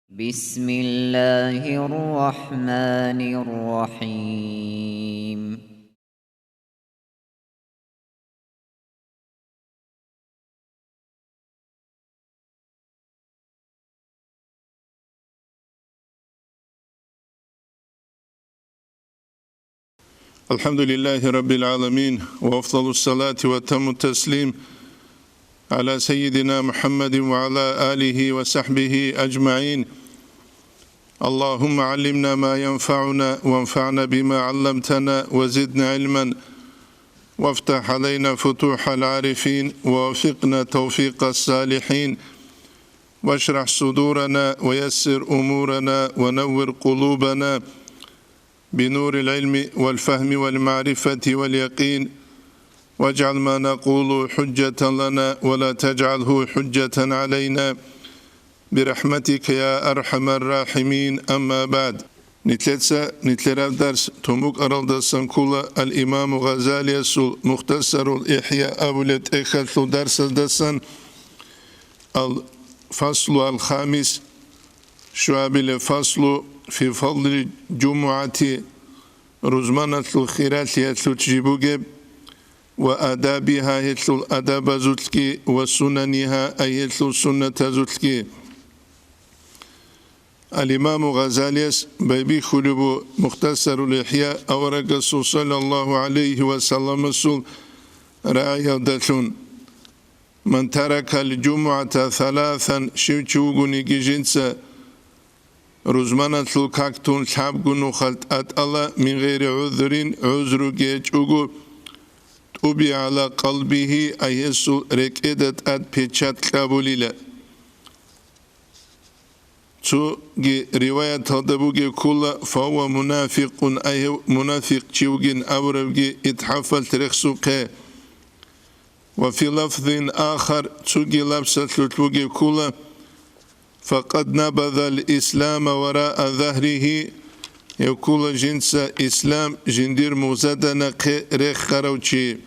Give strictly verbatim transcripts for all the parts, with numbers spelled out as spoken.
بسم الله الرحمن الرحيم. الحمد لله رب العالمين، وأفضل الصلاة وأتم التسليم على سيدنا محمد وعلى آله وصحبه أجمعين. اللهم علمنا ما ينفعنا وانفعنا بما علمتنا وزدنا علما وافتح علينا فتوح العارفين ووفقنا توفيق الصالحين واشرح صدورنا ويسر أمورنا ونور قلوبنا بنور العلم والفهم والمعرفة واليقين، واجعل ما نقول حجة لنا ولا تجعله حجة علينا، برحمتك يا أرحم الراحمين. أما بعد. Нилъеца нилъераб дарс тун букӀаралдасан ккола ал-Имаму Гъазалиясул Мухтасарул ИхӀя абулеб тӀехьалъул дарсаздасан. Ал-фаслу ал-хамис, щуабилеб фаслу, фи фадлил жумугӀати, рузманалъул хиралъиялъулъ жиб бугеб, ва адабигьа, гьелъул адабазулъги, ва сунанигьа, ай гьелъул суннатазулъги. Ал-Имаму Гъазалияс байбихьулеб бу Мухтасарул ИхӀя аварагасул саллаллагьу гӀалайгьи ва салламасул рагӀиялдалъун: «Ман таракал жумугӀата саласан», щив чи вугониги жинца рузманалъул как тун лъабго нухалъ тӀатӀала, «мин гъейри гӀузрин», гӀузруги гьечӀого, «тӀубигӀа гӀала къалбигьи», ай гьесул рекӀеда тӀад печат кьабулила. Цоги риваяталда бугеб ккола: «Фагьува мунафикъун», ай гьев мунафикъ чи вугин абурабги итхӀафалъ рехсухъе. «Ва фи лафзин ахар», цоги лапсалъулъ бугеб ккола: «Факъад набазал ислама вараа загьригьи», гьев ккола жинца ислам жиндир мугъзаданахъе рехарав чи.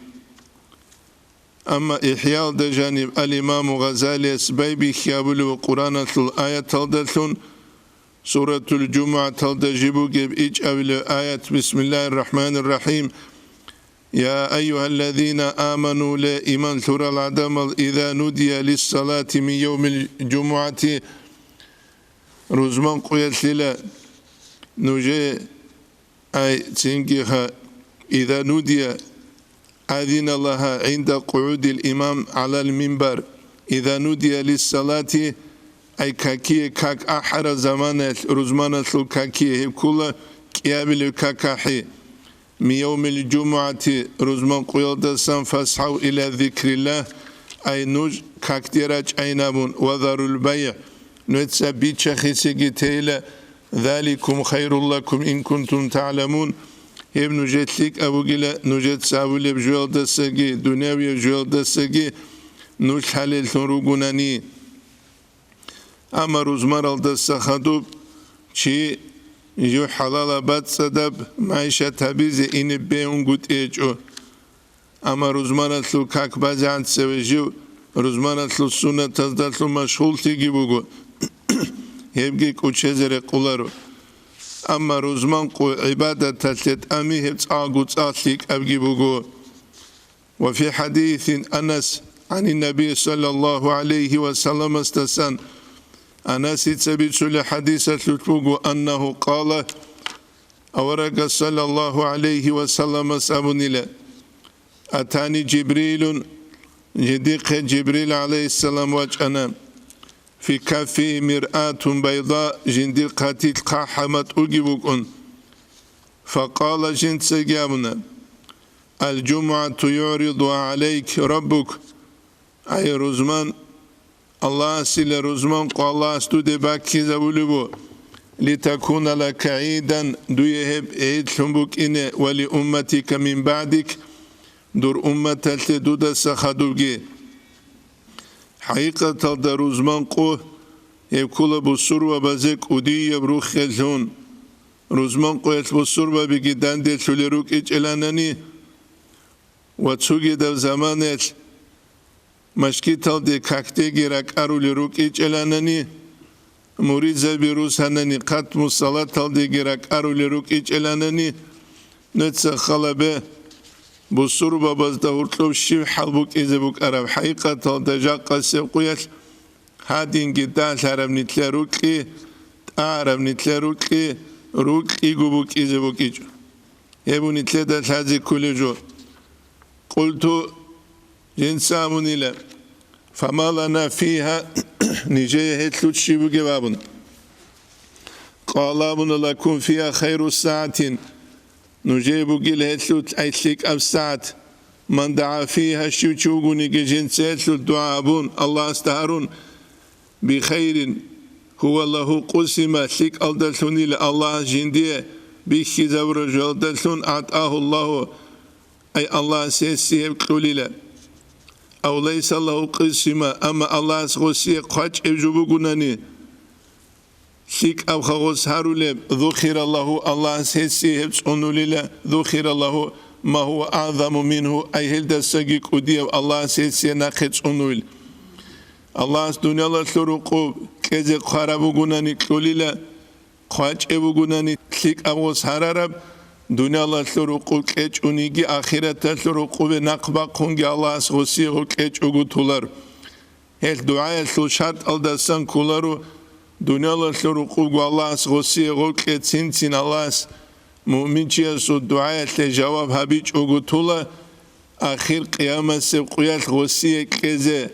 Амма ИхӀяалда жаниб ал-Имаму Гъазалияс байбихьи абулеб Къуръаналъул аяталдалъун, Суратул ЖумугӀаталда жиб бугеб ичӀабилеб аят: «Бисмиллагьир рахӀманир рахӀим. Я айюгьаллазина аману», ле, иман лъурал гӀадамал, «иза нудия лиссалати мин явмил жумугӀати», рузман къуялъила нужее Ай, цинги ха, иза нудия, азина лагьа гӀинда къугӀудил имам гӀалал минбар, иза нудия лиссалати, ай, какие как ахӀараб заманаялъ, рузманалъул какие гьеб ккола кӀиабилеб как ахӀи. Мин явмил жумугӀати, рузман къуялдасан, фасгьав иля зикриллагь, ай, нуж какде рачӀайин абун, ва зарул байгӀ, нужеца бича-хисиги тейила, «Заликум хайрул лакум ин кунтум та'ламун», гьеб нужер лъикӀаб бугила, нужеца абулеб жоялдасаги, дунявияб жоялдасаги нуж лъалеллъун ругунани. Амма рузмаралдаса хадуб чи жив хӀалалаб бацӀцӀадаб майшат гьабизе ине бегьунгутӀи гьечӀо. Амма рузманалъул как базегӀан цеве жив рузманалъул суннатаздалъун машгьурлъиги буго, гьебги кӀучезе рекъоларо. Амма рузман къу гӀибадаталъе тӀами гьеб цӀакъго цӀакъ лъикӀабги буго. Ва фи хӀадисин Анас гӀанин Наби саллаллагьу гӀалайгьи ва салламасдасан, Анасица бицулеб хӀадисалъулъ буго, аннагьу къала, аварагас саллаллагьу гӀалайгьи ва салламас абунила: «Атани Жибрилун», жиндихъе Жибрил гӀалайгьиссалам вачӀана, «фи каффи миръатун байда», жиндир хъатилъ хъахӀа матӀуги букӀун. Факъала, жинцаги абуна: «Ал-жумугӀату югӀриду гӀалайк раббук», ай, рузман, Аллагьасила рузман къо Аллагьас дуде баккизабулеб бу, «литакуна лака гӀидан», дуе гьеб гӀидлъун букӀине, «ва ли умматика мин баъдик», дур умматалъе дудаса хадубги. ХӀакъикъаталда рузман къо гьеб ккола бусурбабазе кӀудияб руххеллъун. Рузман къоялъ бусурбабиги данделъулел рукӀичӀеланани ва цогидаб заманаялъ машгиталде какдеги ракӀарулел рукӀичӀеланани, муридзаби русанани, хатму салаталдеги ракӀарулел рукӀичӀеланани, нуца халабе, бусурбабазда гьоркьоб щиб хӀал букӀизе букӀараб, хӀакъикъаталда жакъасеб къуялъ гьадинги дагьлъараб нилъер рукьи, тӀагӀараб нилъер рукьи, рукьиго букӀизе букӀичӀо. Гьеб нилъеда лъазе кколеб жо. Къулту, жинца абунила: «Фама лана фигьа», нижее гьелъул щиб бугеб абун. Къала абуна: «Лакум фигьа хайру сагӀатин», нужее бугила гьелъул ай лъикӀаб сагӀат. «Ман дагӀа фигьа», щив чи вугониги жинца гьелъул дугӀа абун, Аллагьасда гьарун, «бихайрин, гьува лагьу къусима», лъикӀалдалъунила Аллагьас жиндие бихьизабураб жоялдалъун, «агӀтӀагьу Аллагьу», ай Аллагьас гьесие гьеб кьолила. «Ав лайса лагьу къусима», амма Аллагьас гъосие хъвачӀеб жо бугунани, лъикӀабха гъос гьарулеб, «зухира лагьу», Аллагьас гьесие гьеб цӀунулила, «зухира лагьу ма гьува агӀзаму мингьу», ай гьелдасаги кӀудияб Аллагьас гьесие нахъе цӀунуйил. Аллагьас дуниялалъул рукъуб кьезе хъвараб бугунани кьолила, хъвачӀеб бугунани лъикӀаб гъос гьарараб, дуниялалъул рукъуб кьечӀониги ахираталъул рукъубе нахъ бахъунги Аллагьас гъосие гъо кьечӀого толар. Гьел дугӀаялъул шартӀалдасан кколаро, дуниялалъул рукъубго Аллагьас гъосие гъо кьецин-цин Аллагьас муъминчиясул дугӀаялъе жаваб гьабичӀого тола, ахир къиямасеб къуялъ гъосие кьезе.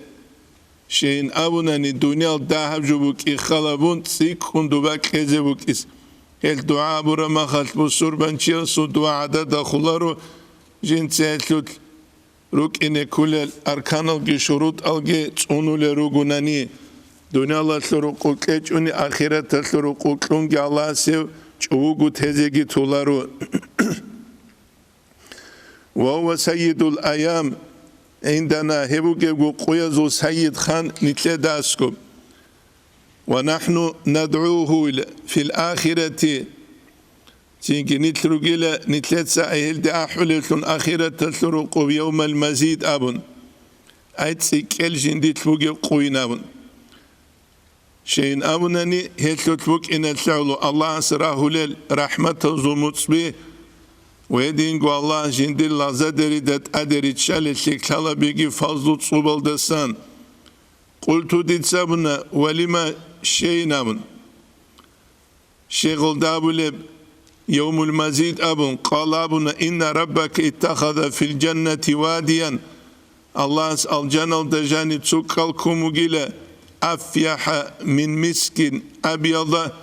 Щайин абунани, дуниял дагьаб жо букӀин халабун цӀикӀкӀун дуба кьезе букӀис. Гьел дугӀа абураб махалъ бусурбанчиясул дугӀа гӀадада хуларо, жинца гьелъул рукӀине кколел арканалги шурутӀалги цӀунулел ругунани, дуниялалъул рукъу кьечӀони, ахираталъул рукъу кьунги Аллагьас гьев чӀугуго тезеги толаро. Ва гьува саййидул аям гӀиндана, гьев вугевго къуязул саййид хан нилъеда аскӀоб. Ва нахӀну надгӀугьу фил ахирати, цинги нилъ ругила нилъеца гьелде ахӀулевлъун ахираталъул рукъуб явмал мазид абун, ай цӀикӀкӀел жиндилъ бугеб къуйин абун. Щайин абунани, гьелъулъ букӀиналъе гӀоло Аллагьас рагьулел рахӀматазул муцӀби ва гьединго Аллагьас жиндир лагъзадерида тӀаде риччалелъе лъалабиги фазлу цӀубалдасан. Къулту, дица абуна, ва лима, щейин абун. Щегъулда абулеб, явмул мазид абун, къала абуна, инна раббака иттахаза фил жаннати вадиян, Аллагьас алжаналда жаниб цо кӀал ккун вугила, афяха мин мискин абьяда,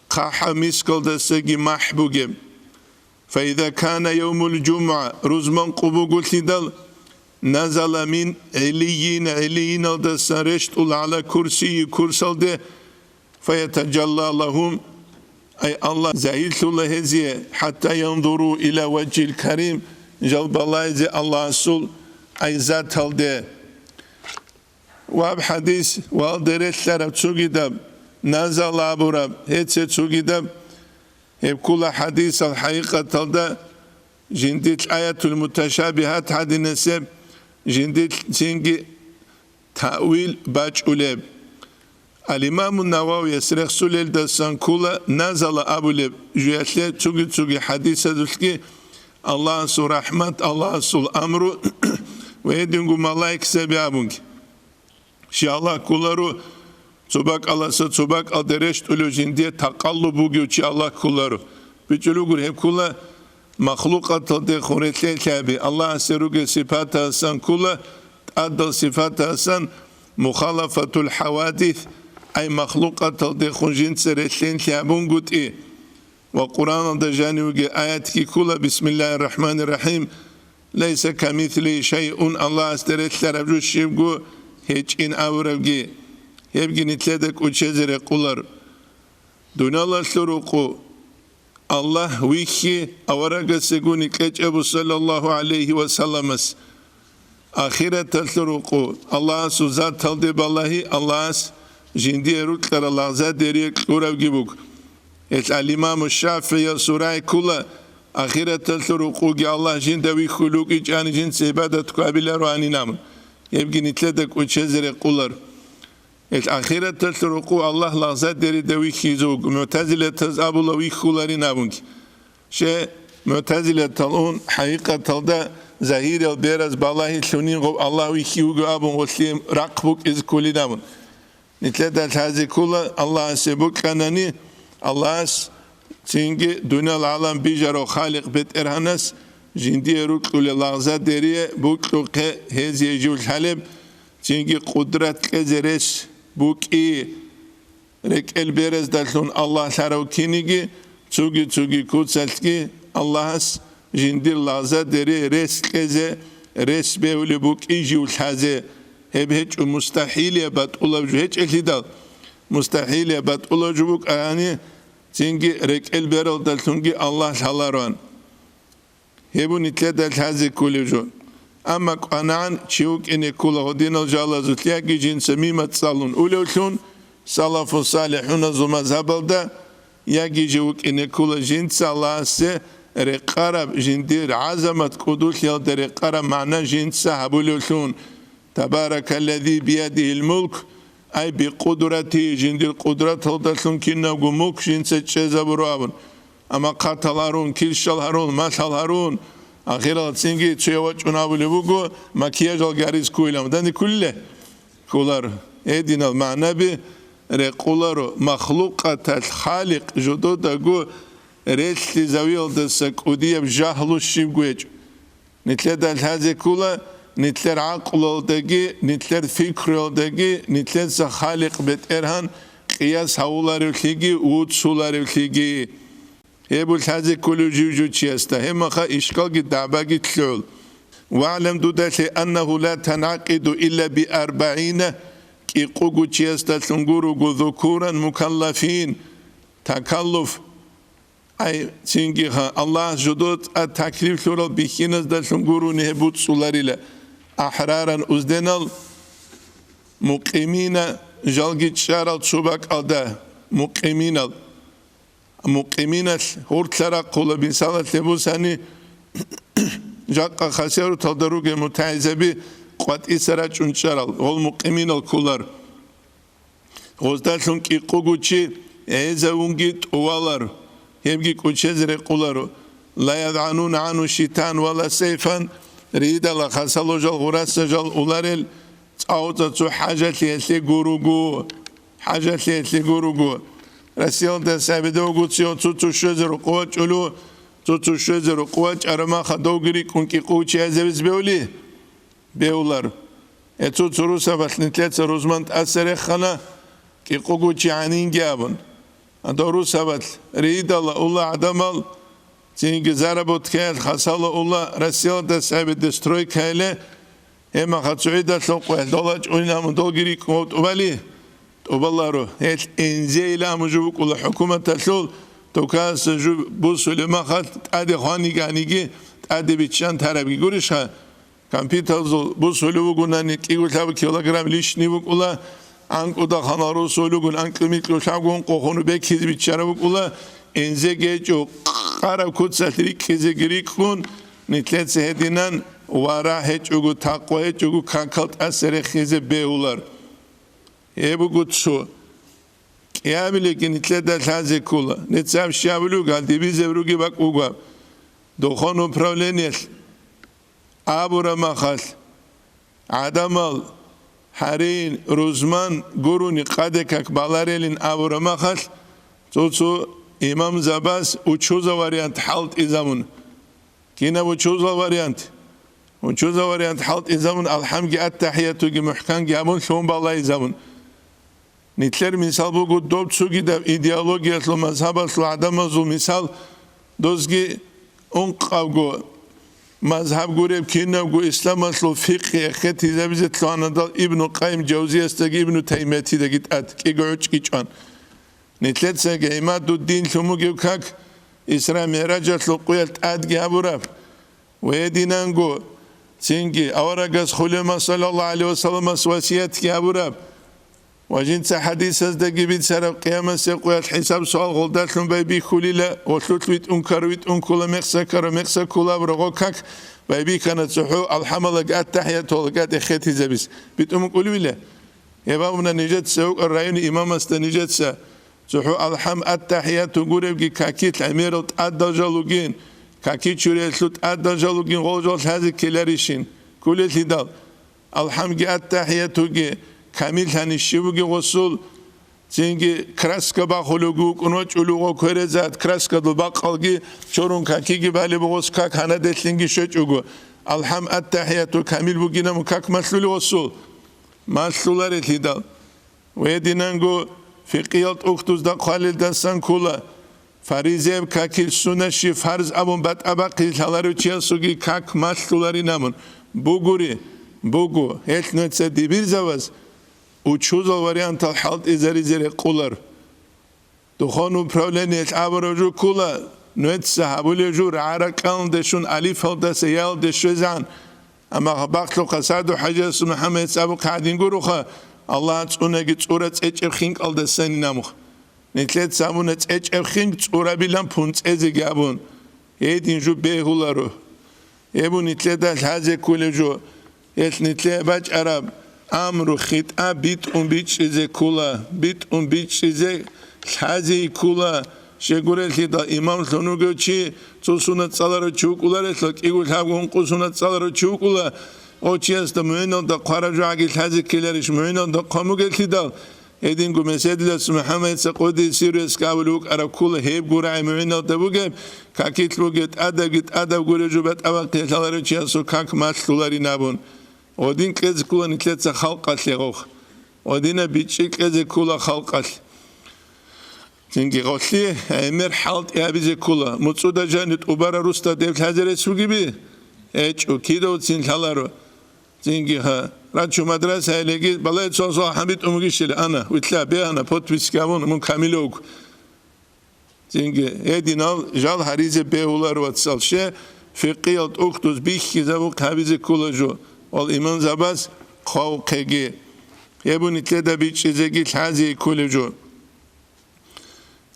хъахӀа мискалдасаги махӀ бугеб. Фаиза кана явмул жумгӀа, рузман къо бугулъидал, назала мин гӀиллийин, гӀиллийиналдасан рещтӀула гӀала курсийи, курсалде, фаятажалла лагьум, ай Аллагь загьирлъула гьезие, хӀатта янзуру иля важгьил карим, жал балайзе Аллагьасул ай заталде. Ва гьаб хӀадис, ва гьалде релълъараб цогидаб, назала абураб, гьеце цогидаб, гьеб ккола хӀадисал хӀакъикъаталда жиндилъ аятул муташабигьат гьадинасеб, жиндилъ цинги таъвил бачӀулеб. Ал-Имаму Нававияс рехсулелдасан ккола назала абулеб жуялъе цуги-цуги хӀадисазулъги Аллагьасул рахӀмат, Аллагьасул амру ва гьединго малаикзаби абунги. Чи Аллагь кколаро, цо бакӀаласа цо бакӀалде рещтӀулев жиндие такъаллуб бугев чи Аллагь кколаро. БичӀчӀулугур гьеб ккола махлукъаталдехун релълъелъаби, Аллагьасе ругел сипатасан ккола, тӀадал сипатасан мухалафатул хӀавадис, ай махлукъаталдехун жинца релълъенлъи гьабунгутӀи. Ва Къуръаналда жанивги аятги ккола, бисмиллагьир рахӀманир рахӀим, «Лайса камислигьи шайъун», Аллагьасде релълъараб жо щибго гьечӀин абурабги, гьебги нилъеда кӀочезе рекъолар. Дуниялалъул рукъу Аллагь вихьи аварагасегуни кьечӀебу, саллаллагьу гӀалайгьи ва салламас. Ахираталъул рукъу Аллагьасул заталде балагьи, Аллагьас жиндие рукьарал лагъзадерие кьуравги буго. Гьелъ ал-Имаму ШафигӀиясул рай ккола, ахираталъул рукъуги Аллагь жинда вихьулев вукӀинчӀани жинца гӀибадат ккабилароанин абун. Гьебги нилъеда кӀочезе рекъолар. Ил ахираталъул рукъу Аллагь лагъзадерида вихьизе вуго, муътазилатаз абула вихьуларин абунги. Ще, муътазилатал ун, хӀакъикъаталда загьирал бераз балагьилъунин гъоб Аллагь вихьи вуго абун гъолъие рахъ букӀизе кколин абун. Нилъеда лъазе ккола, Аллагьасе букӀанани, Аллагьас цинги дуниял гӀалам бижарав Халикъ БетӀергьанас жиндие рукьулел лагъзадерие букьухъе гьезие жив лъалеб, цинги къудрат кьезе рес букӀи. РекӀел бераздалъун Аллагь лъарав киниги, цуги-цуги куцалъги Аллагьас жиндир лагъзадере рес кьезе, рес бегьулеб букӀи жив лъазе, гьеб гьечӀо мустахӀилия батӀулаб жо гьечӀелъидал. МустахӀилия батӀулаб жо букӀарани, цинги рекӀел бералдалъунги Аллагь лъалароан. Гьеб нилъеда лъазе кколев жо. Амма кӀванагӀан чи вукӀине ккола гьодинал жалазулъ яги жинца мимат цӀалун улевлъун, салафу салихӀуназул мазгьабалда, яги жив вукӀине ккола жинца Аллагьасе рекъараб, жиндир гӀазамат кӀудулъиялда рекъараб магӀна жинца гьабулевлъун, «Табаракаллази биядигьил мулк», ай, «Бикъудратигьи», жиндир къудраталдалъун кинабго мулк жинца чӀезабуро абун. Амма хъатал гьарун, килщал гьарун, малъал гьарун, ахирал цинги цуя вачӀун абулеб буго, макияжал гариз ккуйилан. Дани ккулеле? Кколар. Гьединал магӀнаби рекъоларо, махлукъаталъ Халикъ жододаго релълъизавиялдаса кӀудияб жагьлу щибго гьечӀо. Нилъеда лъазе ккола, нилъер гӀакълуялдаги, нилъер фикруялдаги, нилъеца Халикъ БетӀергьан къияс гьавуларевлъиги, вуцуларевлъиги. Гьеб лъазе кколев жив-жив чиясда, гьебмаха ишкалги дагӀбаги лъугӀул. «ВагӀлам», дуда лъе, «аннагьу ла танакъиду илла би арбагӀина», кӀикъуго чиясдалъун гуруго, «зукуран мукаллафин», такаллуф, ай, цинги ха, Аллагьас жодоца таклиф лъурал бихьиназдалъун гурони гьеб буцӀцӀуларила, ахӀраран узденал, мукъимина, жалги чӀарал цо бакӀалда, мукъиминал. Мукъиминалъ гьуркьа рахъула, мисалалъе бусани, жакъа хасавюрталда ругел мутагӀилзаби къватӀиса рачӀун чӀарал, гъол мукъиминал кколар. Гъоздалъун кӀикъуго чи гӀезавунги тӀувалар, гьебги кӀучезе рекъоларо. «Ла ядгӀануна гӀанху шитан ва ла сайфан», ридала хасало жал гъураса жал уларел, цӀакъ цо хӀажалъиялъе гуруго, хӀажалъиялъе гуруго. Россиялда сабидавгуцио цо-цо щвезе рукъувачӀулев, цо-цо щвезе рукъувачӀарамаха довги рикӀкӀун кӀикъуго чи гӀезавизе бевли? Бевлар. Э, цо-цо русабалъ нилъеца рузман тӀаса рехана, кӀикъуго чи гьанинги абун. Гьадав русабалъ ридала ула гӀадамал, цинги заработкаялъ хасала ула, Россиялда сабиде стройкаяле, гьемаха цогидалъул къвех дола чӀунин абун долги рикӀкӀун тӀубали? ТӀубаларо. Гьелъ инзе иламу жо букӀула хӀукуматалъул, токаса жо бусулеб махалъ тӀаде хваниганиги, тӀаде биччан тарабги гурищха? Компьютерзул бусулев вугунани, кӀиго-лъабго килограмм лишний вукӀула, анкӀуда ханал русулев вугун, анкьи-микьи лъабгун къохун бекизе биччарав вукӀула, инзе гьечӀо, къараб куцалъ рикӀкӀизеги рикӀкӀун, нилъеца гьединан вара гьечӀого, такъва гьечӀого, какал тӀаса рехизе бегьулар. Гьеб буго цо. КӀиабилеги нилъеда лъазе ккола. Нецаб щабулев гьалдибизеб руги бакӀ буго. Дохун управлениялъ абураб махалъ, гӀадамал гьарин, рузман гурони къаде как баларелин абураб махалъ, цо-цо имамзабаз учуза вариант хӀалтӀизабун. Кинаб учузал вариант? Учузал вариант хӀалтӀизабун, алхӀамги аттахӀиятуги мухӀканги гьабун, лъун балайзабун. Нилъер мисал буго доб цогидаб идеологиялъул, мазгьабалъул гӀадамазул мисал, дозги ункъабго мазгьаб гуреб кинабго исламалъул фикъгьи эхетизабизе лъугьанадал Ибну Къайим Жавзиясдаги Ибну Таймиятидаги тӀад кӀиго гӀучӀги чӀван. Нилъецаги гӀимадуддин лъумугев как Исра-МигӀражалъул къуялъ тӀадги гьабураб. Ва гьединанго, цинги аварагас хулема саллаллагьу гӀалайгьи вассаламас васиятги гьабураб ва жинца хӀадисаздаги бицараб, къиямасеб къуялъ хӀисаб-суал гъолдалъун байбихьулила, гъолъулъ витӀун ккар витӀун ккола, мекъса ккар мекъса ккола абураб гъо как байбихьана цохӀо алхӀамалаг аттахӀиятулаг тӀехетизабиз. БитӀун букӀулевила? Гьеб абуна нижеца, гьукъа райони имамасда нижеца, цохӀо алхӀам аттахӀияту гуребги какилъ гӀемерал тӀадал жал вугин, каки чуриялъул тӀадал жал вугин гъол жал лъазе ккеларищин? Кколелъидал, алхӀамги аттахӀиятуги камиллъани щиб бугеб гъосул? Цинги краска бахулев вукӀун вачӀулев гъо кверезат, краскадул бакъалги чорун какиги балеб гъос как гьанаделъинги щвечӀого. АлхӀам аттахӀияту камил бугинаб как малъулев гъосул? Малъуларелъидал. Гьединанго фикъиял тӀухьдузда хъвалелдасан ккола, фаризаяб какил сунащи фарз абун батӀа бахъи лъаларев чиясулги как малъуларин абун. Бугури, буго, гьелъ нуца дибирзаваз учузал вариантал хӀалтӀизаризе рекъолар. Духовный управлениялъ абураб жо ккола, нуца гьабулеб жо рагӀа-ракӀалде щун алифалдаса яалде щвезегӀан. Амма гьаб бахълъухъа СагӀду ХӀажиясул МухӀаммадица абухъе гӀадин гуроха, Аллагь цӀунаги цӀура цӀечӀеб хинкӀалдасанин абухъ. Нилъеца абуна цӀечӀеб хинкӀ цӀурабилан пунцӀезеги абун. Гьедин жо бегьуларо. Гьеб нилъеда лъазе кколеб жо. Гьелъ нилъее бачӀараб амру хитӀаб битӀун бичӀчӀизе ккола, битӀун бичӀчӀизе лъазе ккола. Щегурелъидал имамлъун вугев чи, цо сунат цӀаларав чи вукӀуларелъул, кӀиго лъабго ункъо сунат цӀаларав чи вукӀула, гъов чиясда мугӀиналда хъвараб жо гӀаги лъазе ккеларищ, мугӀиналда хъван бугелъидал, Гьединго Меседилас МухӀаммадица къудиси сирруясги абулев вукӀараб ккола гьеб гурай мугӀиналда бугеб, какилъ бугеб тӀадабги тӀадаб гуреб жо батӀа бахъи лъаларев чиясул как малъуларин абун. Гъодин кьезе ккола нилъеца халкъалъе гъов. Гъодинаб бичӀчӀи кьезе ккола халкъалъ. Цинги гъолъи гӀемер хӀалтӀи гьабизе ккола. МуцӀуда жанив тӀубараб русда деб лъазе рес бугеби? ГьечӀо, кидавцин лъаларо. Цинги гьа, рачу мадраса гьелеги, балай цо-цо хӀамбитӀун бугищали, ана, вилълъа, бегьана, подписки гьабун, мун камилев вуго. Цинги гьединал жал гьаризе бегьулар вацал, ще, фикъиял тӀухьдуз бихьизабухъ гьабизе ккола жо, вал имамзабаз хъвавухъеги. Гьеб нилъеда бичӀчӀизеги лъазе кколеб жо.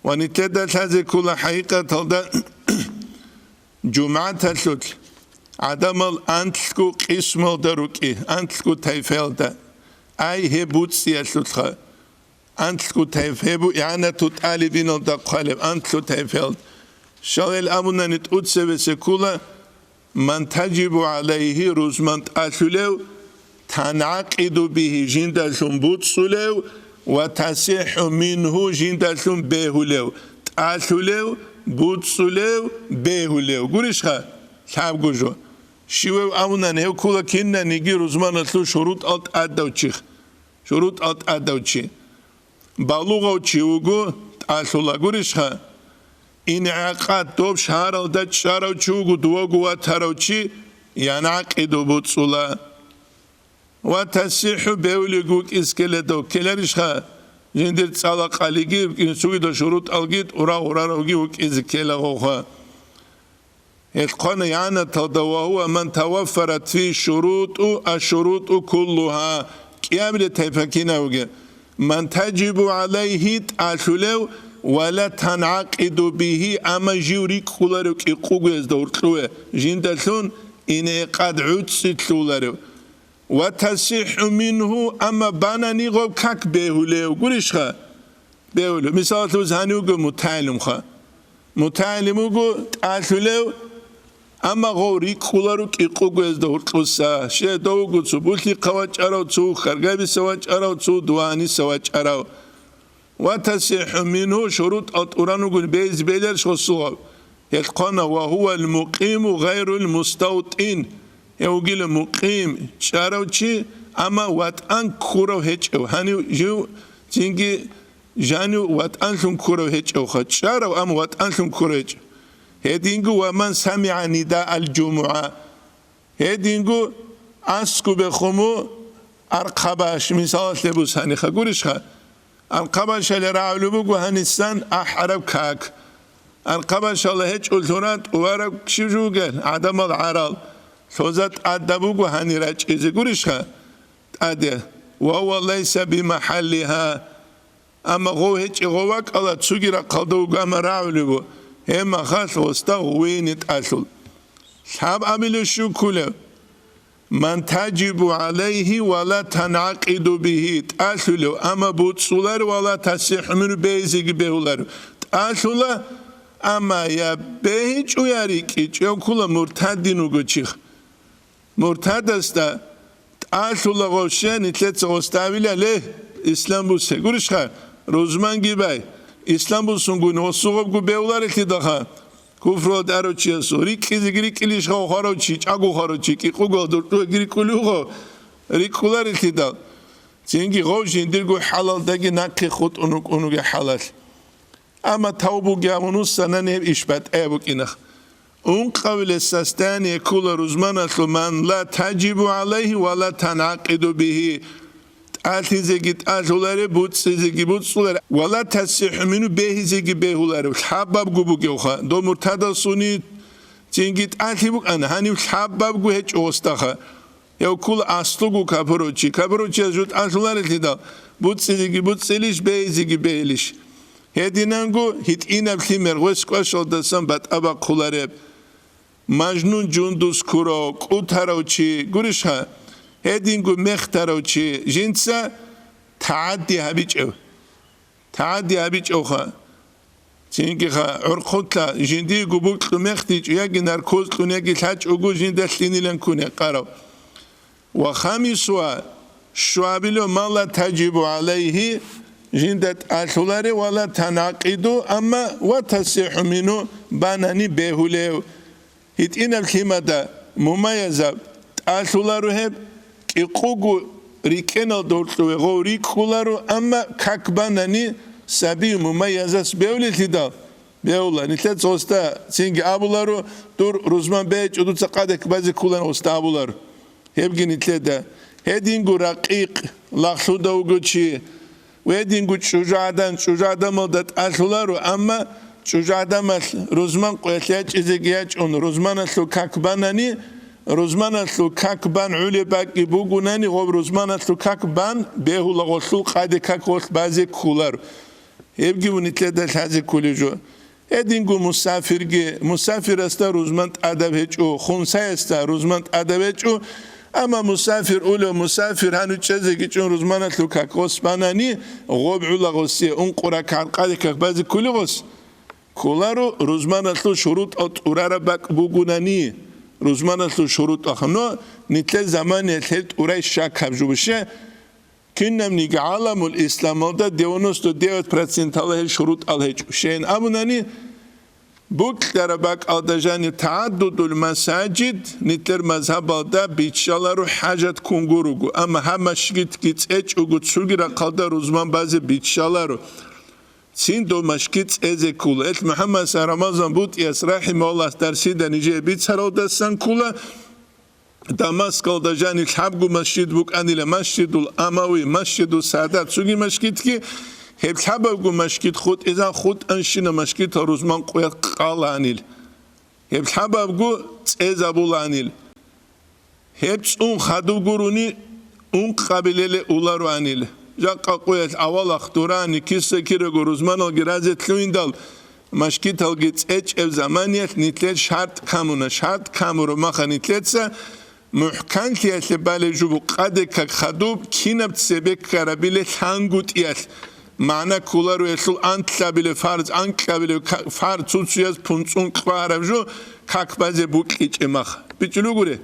Ва нилъеда лъазе ккола хӀакъикъаталда жумгӀаталъулъ гӀадамал анлъго къисмалда рукӀи, анлъго тайфаялда. Ай гьеб буцӀцӀиялъулъха. Анлъго тайфа гьеб бу игӀанату тӀалибиналда хъвалеб анлъго тайфаялда. Щалал абунани тӀуцебесе ккола, Ман тажибу гӀалайгьи, рузман тӀалъулев, тангӀакъиду бигьи, жиндалъун буцӀцӀулев, ва тасихӀу мингьу, жиндалъун бегьулев, тӀалъулев, буцӀцӀулев, бегьулев. Гурищха? Лъабго жо. Щивев абунани, гьев ккола кинаниги рузманалъул шурутӀал тӀадав чи. ШурутӀал тӀадав чи. Балугъав чи вуго, тӀалъула гурищха? ИнгӀакъад доб шагьаралда чӀарав чи вуго, дуваго ватарав чи, янгӀакъиду буцӀцӀула. Ва тасихӀу бевлиги вукӀиз ккеледав ккеларищха? Жиндир цӀала къалиги, инсугидал шурутӀалги тӀура-гъураравги вукӀизе ккелагъовха. Гьелъ хъвана игӀанаталда: «Ва гьува ман таваффарат фи шуруту, ашшуруту куллугьа», кӀиабилеб тайпа кинавги. «Ман тажибу гӀалайгьи», тӀалъулев, «ва ла тангӀакъиду бигьи», амма жив рикӀкӀуларев кӀикъугоязда гьоркьове, жиндалъун инегӀкъад гӀуцӀцӀи лъуларев. «Ва тасихӀу мингьу», амма банани гъоб как бегьулев, гурищха? Бегьулев. Мисалалъе, гьанив вуго мутагӀилимха. МутагӀилим вуго тӀалъулев, амма гъов рикӀкӀуларо кӀикъугоязда гьоркьоса. Щай, дов вуго цо булъихъа вачӀарав, цо хьаргабиса вачӀарав, цо дугьаниса вачӀарав. «Ва тасихӀу мингьу», шурутӀал тӀуран вугони бейз беларищ гъосул гъаб? Гьелъ хъвана: «Ва гьувал мукъиму гъайрул муставтӀин». Гьев вугила мукъим, чӀарав чи, амма ватӀан ккурав гьечӀев. Гьанив жив цинги жанив ватӀанлъун ккурав гьечӀевха, чӀарав, амма ватӀанлъун ккурав гьечӀев. Гьединго: «Ва ман самигӀа нидаал жумугӀа». Гьединго аскӀубехун ву архъабаш, мисалалъе бусаниха, гурищха? Архъабашали рагӀулеб буго гьанисан ахӀараб как. Архъабашала гьечӀолъура тӀувараб щив жугел гӀадамал гӀарал, лъоза тӀадаб буго гьани рачӀизе, гурищха? ТӀаде. «Ва гьува лайса бимахӀаллигьа». Амма гъов гьечӀи гъов вакӀала, цуги рахъалда вуго, амма рагӀулев ву, гьеб махалъ гъосда гъувине тӀалъул. Лъаб абилев щив ккулев? Ман таджибу гӀалайгьи ва ла тангӀакъиду бигьи, тӀалъулев, амма буцӀцӀулар, ва ла тасихӀу мингьу, бегьизеги бегьулар. ТӀалъула, амма я бегьичӀо, я рикӀкӀичӀо, ккола муртадин вуго чи. Муртадасда тӀалъула гъов щай, нилъеца гъосда абила, ле, ислам бусе, гурищха, рузманги бай, ислам бусунгун гъосу гъобгу бегьуларелъидалха. Куфрулда арав чиясул рикӀкӀизеги рикӀкӀилищха хварав чи, чӀаго хварав чи, кӀикъугал дуртӀуги рикӀкӀулев гъов, рикӀкӀуларелъидал. Цинги гъов жиндирго хӀалалдаги нахъе хутӀун вукӀун вугев хӀалалъ. Амма тавбуги гьабун вуссанани, гьеб иш батӀаяб букӀинах. Ункъабилес состояние ккола рузманалъул: ман ла таджибу гӀалайгьи ва ла тангӀакъиду бигьи. ТӀалъизеги тӀалъулареб, буцӀцӀизеги буцӀцӀулареб, ва ла тасихӀу мингьу, бегьизеги бегьулареб, лъабабго бугевха, дов муртадасуни цинги тӀалъи букӀана, гьанив лъабабго гьечӀо гъосдаха. Гьев ккола аслуго капурав чи, капурав чияс жо тӀалъуларелъидал, буцӀцӀизеги буцӀцӀилищ, бегьизеги бегьилищ. Гьединанго гьитӀинаб лъимер гъвес кӀвашалдасан батӀа бахъулареб. Мажнун жундуз ккурав, кӀутарав чи, гурищха, гьединго мехтарав чи, жинца тагӀадди гьабичӀев. ТагӀадди гьабичӀевха. Цинги-ха, гӀурхъулъа жиндиего букьун мехтичӀо, яги наркоз кьун, яги лъачӀого жинда лъинилан ккун гьекъарав. Ва хамисуа, щуабилев: ман ла таджибу гӀалайгьи, жинда тӀалъуларе, ва ла тангӀакъиду, амма ва тасихӀу мингьу, банани бегьулев. ГьитӀинаб лъимада мумаязаб тӀалъуларо гьеб, кӀикъуго рикӀкӀеналда гьоркьове гъов рикӀкӀуларо, амма как банани саби мумаязас бевлелъидал, бевла. Нилъеца гъосда цинги абуларо, дур рузман бегьичӀо, дуца къадек базе кколан гъосда абуларо. Гьебги нилъеда. Гьединго ракъикъ, лагълъуда вуго чи, гьединго чӀужугӀадан, чӀужугӀадамалда тӀалъуларо, амма чӀужугӀадамалъ рузман къоялъ ячӀизеги ячӀун, рузманалъул как банани, рузманалъул как бан гӀулеб бакӀги бугунани, гъоб рузманалъул как бан бегьула гъолъул къаде как гъолъ базе кколар. Гьебги нилъеда лъазе кколеб жо. Гьединго мусафирги, мусафирасда рузман тӀадаб гьечӀо, хунсаясда рузман тӀадаб гьечӀо, амма мусафир улев, мусафир гьанив чӀезеги чӀун рузманалъул как гъос банани, гъоб гӀула гъосие ункъо ракагӀат къаде как базе кколи гъос, кколаро рузманалъул шурутӀал тӀурараб бакӀ бугунани, рузманалъул шурутӀал. Но нилъер заманиялъ гьел тӀурай щак гьаб жо буше, Кинабниги гӀаламул исламалда девяносто девять процентала гьел шурутӀал гьечӀо. Щайин абунани, букьараб бакӀалда жаниб тагӀаддудул масаджид, нилъер мазгьабалда биччаларо хӀажат ккун гуруго, амма гьаб машгитги цӀечӀого цоги рахъалда рузман базе биччаларо. Цин дов машгит цӀезе ккола. Эл МухӀаммад Рамазан БутӀияс рахӀимагьуллагь дарсида нижее бицаралдасан ккола, Дамаскалда жаниб лъабго масжид букӀанила, Масжидул Амави, Масжидул Саадат, цоги машгидги, гьеб лъабабго машгид хутӀизан хутӀанщина машгидал рузман къоялъ къалаанил. Гьеб лъабабго цӀезабулаанил. Гьеб цӀун хадуб гурони, ункъабилеле улароанил. Жакъа къоялъ авалахъ дурани киса-кираго рузманалги разилъугьиндал, машгиталги цӀечӀеб заманиялъ нилъер шартӀ камуна, шартӀ камураб маха нилъеца мухӀканлъиялъе балеб жо бу къаде как хадуб, кинаб цебе ккарабиле лъангутӀиялъ, магӀна кколаро гьелъул анлъабиле фарз, анкьабиле ка-, фарз, цуцуяз пунцӀун кьвагьараб жо как базе букьичӀеб маха. БичӀчӀулугури?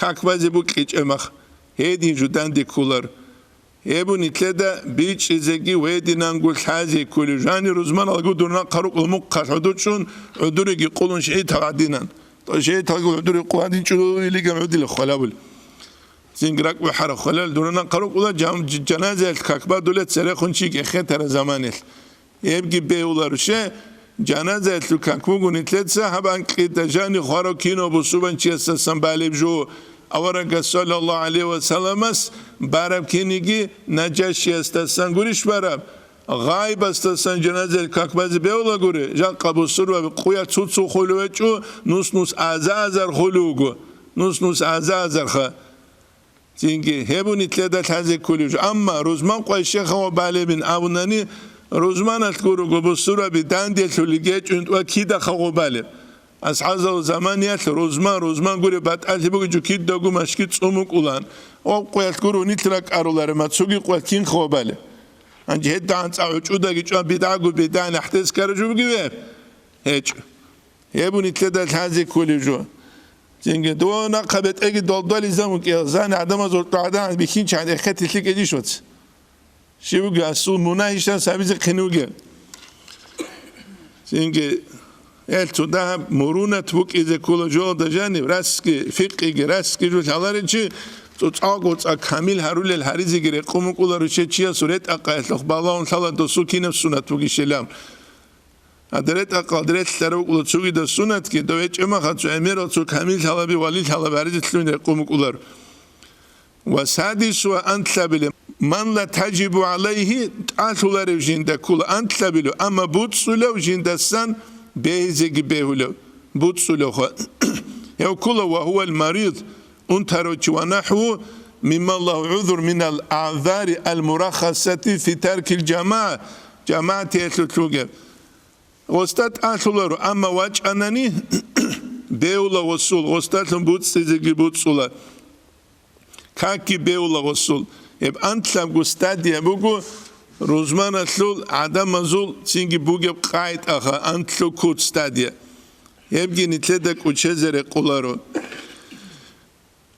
Как базе букьичӀеб маха. Гьедин жо данде кколар. Гьеб нилъеда бичӀчӀизеги гьединанго лъазе кколеб. Жани рузманалго дур нахъа рукъла мухъалъ гӀодор чӀун, гӀодореги къулун шигӀитал гӀадинан. ТӀа шигӀиталги гӀодор къу гӀадин чӀун илиган гӀодила хвалабул. Цинги ракӀ бухӀараб хвалал дур нахъа рукъла жам-, ж-, жаназаялъ как бадулел церехун чи кӀехетараб заманалъ. Гьебги бегьуларо. Щай, жаназаялъул как буго нилъеца гьаб анкьида жани хварав кинав бусурбанчиясдасан балеб жо, аварагас саллаллагьу гӀалайгьи ва салламас бараб киниги Нажашиясдасан гурищ бараб? Гъайбасдасан жаназаялъул как базе бегьулагури, жакъа бусурбаби къуялъ цуцул хулев гьечӀо, нус-нус аза-азар хулев вуго, нус-нус аза-азарха. Цинги гьеб нилъеда лъазе кколеб жо. Амма рузман къвайщехъа гъоб балебин абунани, рузманалъ гурого бусурбаби данделъулел гьечӀо ва кидахъа гъоб балеб. АсхӀабзабазул заманиялъ рузман, рузман гуреб батӀалъи бугичӀо кидаго машги цӀун букӀулан. Ва къоялъ гуро нилъ ракӀарулареб, ма цоги къоялъ кин хабалеб. Гьанже гьедда анцӀа гӀучӀудаги чӀван бидгӀаго бидгӀа нахӀдез ккараб жо бугеб? ГьечӀо. Гьеб нилъеда лъазе кколеб жо. Цинги дов нахъа бетӀеги долдвализан вукӀе, зан гӀадамазул тӀагӀдан бихьинчи гьанихъе тилъи кӀедиш вац. Щив вугев асул мунагьишан сабизе хъин вугев? Цинги, эл цо дагьаб мурунат букӀизе ккола жоялда жаниб, расги, фикъиги, расги жо лъаларичи, цо цӀакъго цӀа камил гьарулел гьаризеги рекъон букӀула руччей чиясул ретӀа-къаялъухъ балагьун лъала досул кинаб сунат бугищилан. Гьадре тӀакъал релълъарав вукӀула цогидаб сунатги, дов гьечӀеб махалъ цо гӀемерал цо камил лъалаби, вали лъалаби гьаризе лъугьин рекъон букӀулар. Ва садису ва анлъабилеб, ман ла тажибу гӀалайгьи, тӀалъуларев жинда ккула анлъабилев, амма буцӀцӀулев жиндасан бегьизеги бегьулев, буцӀцӀулевха. Гьев ккула ва гьувал марид, унтарав чи ва нахӀву, мимман лагьу гӀузру минал агӀзари ал-мураххасати фи таркил жамагӀа, жамагӀатиялъулъ вугев. Гъосда тӀалъуларо, амма вачӀанани, бегьула гъосул, гъосдалъун буцӀцӀизеги буцӀцӀула, какги бегьула гъосул. Гьеб анлъабго стадия буго рузманалъул гӀадамазул цинги бугеб къагӀидаха, анлъго куц стадия. Гьебги нилъеда кӀучезе рекъоларо.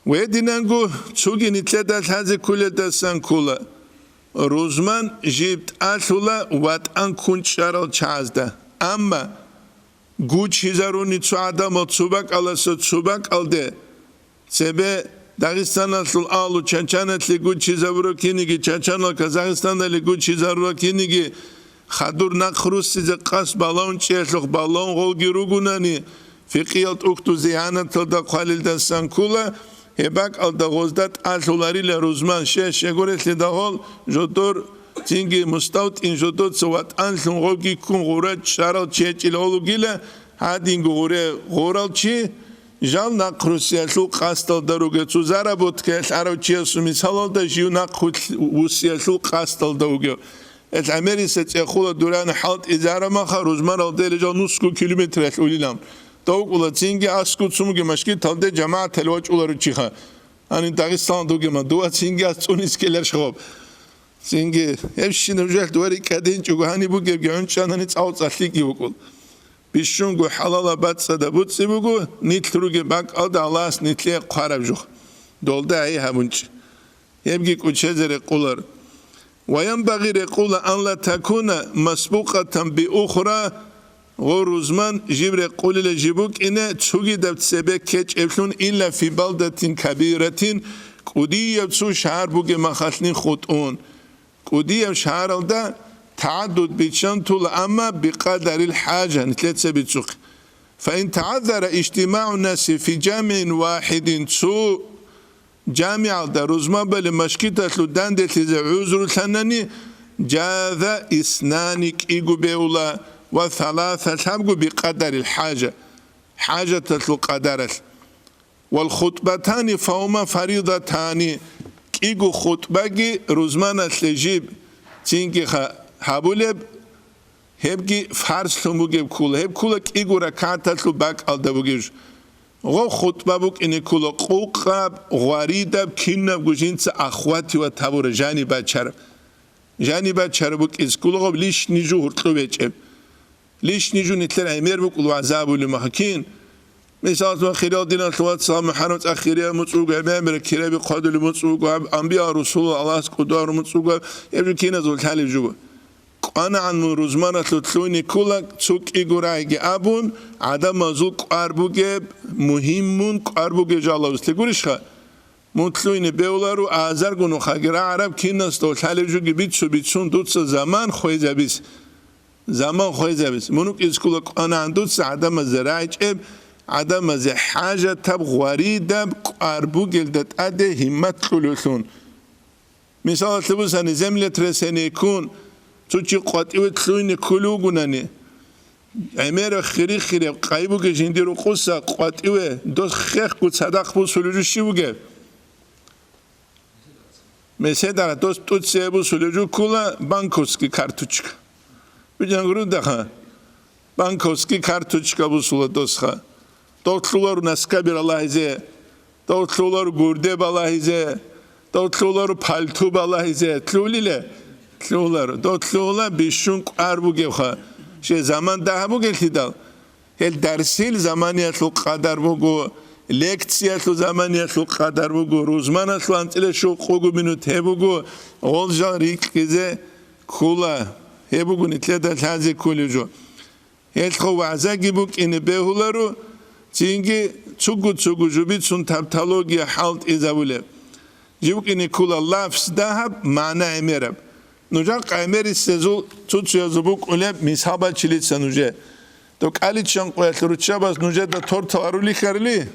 Гьединанго цоги нилъеда лъазе кколелдасан ккола, рузман жиб тӀалъула ватӀан ккун чӀарал чагӀазда. Амма гучизаруни цо гӀадамал цо бакӀаласа цо бакӀалде, цебе Дагъистаналъул агьлу Чачаналъе гучизабура киниги, Чачанал Казахстаналъе гучизарура киниги, хадур нахъ руссизе къасд балагьун чӀеялъухъ балагьун гъолги ругунани, фикъиял тӀухьдузе гьанаталда хъвалилдасан ккула, гьеб бакӀалда гъозда тӀалъуларила рузман, щай-щай гурелъидал гьол жодор цинги муставтӀин жодоца ватӀанлъун гъобги ккун гъура чӀарал чи гьечӀила гьолугила, гьадинго гъуре гъурал чи, жал нахъ руссиялъул къасдалда ругев, цо заработкаялъ арав чиясул мисалалда жив нахъ вуссиялъул къасдалда вугев. Эл гӀемериса цӀехула дуран хӀалтӀизараб маха рузмаралдели жал нусго километралъ улилан. Тавкъула цинги аскӀу цумги машгиталде жамагӀатал вачӀулару чиха. Гьанин Дагъистан дугема, дува цинги ас цӀунис ккеларищ гъоб? Цинги, гьебщинаб жал дува рикӀкӀадинчӀого гьани бугебги гӀунчӀанани цӀалцӀалъиги вукӀул. Бищунго хӀалала бацӀцӀада буцӀцӀи буго, нилъ ругеб бакӀалда Аллагьас нилъее хъвараб жух. Долда гӀей гьабунчӀи. Гьебги кӀучезе рекъулар. Ва янбагъи рекъула ан ла такуна масбукъатан би ухра, гъо рузман жиб рекъулила жиб букӀине цугидаб цебе ккечӀеблъун илла фи балдатин кабиратин, кӀудияб цо шагьар бугеб махалъни хутӀун. КӀудияб шагьаралда тагӀаддуд биччан тула, амма бикъадарил хӀажа, нилъеца бицухъе. Фаин тагӀаззара ижтимагӀу наси фи жамигӀин вахӀидин, цо жамигӀалда рузмабали машгиталъул данделъизе гӀузрулъанани, жаза иснани кӀиго бегьула ва саласа лъабго бикъадарил хӀажа, хӀажаталъул къадаралъ. Вал хутӀбатани фагьума фаридатани, кӀиго хутӀбаги рузманалъе жиб цинги ха-, гьабулеб, гьебги фарзлъун бугеб ккула, гьеб ккула кӀиго ракагӀаталъул бакӀалда бугеб жо. Гъо хутӀба букӀине ккула къукъаб, гъваридаб, кинабго жинца ахвативат гьабура, жаниб бачараб. Жаниб бачараб букӀиз ккула гъоб лишни жу гьуркьу бечӀеб. Лишни жу нилъер гӀемер букӀул вагӀза абулеб маха кин? Мисалалъе, хириял диналъул вацал, МухӀаррам цӀа хириял муцӀ буго, гӀемер киреби хъвадулеб муцӀ буго, гьаб анбиял русулал Аллагьас кӀудиял муцӀ буго, гьеб жо киназул лъалеб жо буго. КӀванагӀан мун рузманалъул лъугьине ккула, цо кӀиго рагӀиги абун, гӀадамазул кӀвар бугеб, мугьиммун кӀвар бугеб жалавуслъи гурищха? Мун лъугьине бевлару азарго нухаги рагӀараб кинасда лъалеб жоги бицу-бицун дуца заман хвезабиз. Заман хвезабиз. Мун вукӀиз ккула кӀванагӀан дуца гӀадамазда рагӀичӀеб, гӀадамазе хӀажатаб, гъваридаб кӀвар бугелда тӀаде гьиммат кьулевлъун. Мисалалъе бусани, землетрясение ккун, цо чи къватӀиве лъугьине кколев вугунани, гӀемераб хири-хиреб къай бугеб жиндир рукъуса къватӀиве дос хехго цадахъ бусулев жо щив вугев? Меседара дос тӀуцӀцӀи бусулев жо ккула банковский карточка. Бижан гурудаха, банковский карточка бусула досха. Дов лъуларо наскаби ралагьизе, дов лъуларо гурде балагьизе, дов лъуларо пальто балагьизе. Лъулила? Лъуларо. Дов лъула бищун кӀвар бугевха. Щай заман дагьаб бугелъидал? Гьел дарсил заманиялъул къадар буго, лекциялъул заманиялъул къадар буго, рузманалъул анцӀила щукъуго минут гьеб буго, гъол жал рикьизе ккула. Гьеб буго нилъеда лъазе кколев жо. Гьелъго вагӀзаги букӀине бегьуларо, цинги цугу-цугу жубицун тавтология хӀалтӀизабулеб. Жиб букӀине ккула лафз дагьаб, магӀна гӀемераб. Нужер къаймерисезул цуцуязул букӀулеб мисал бачилица нужер. Докъаличчан къоялъ руччабаз нужеда тортал арулихьарли?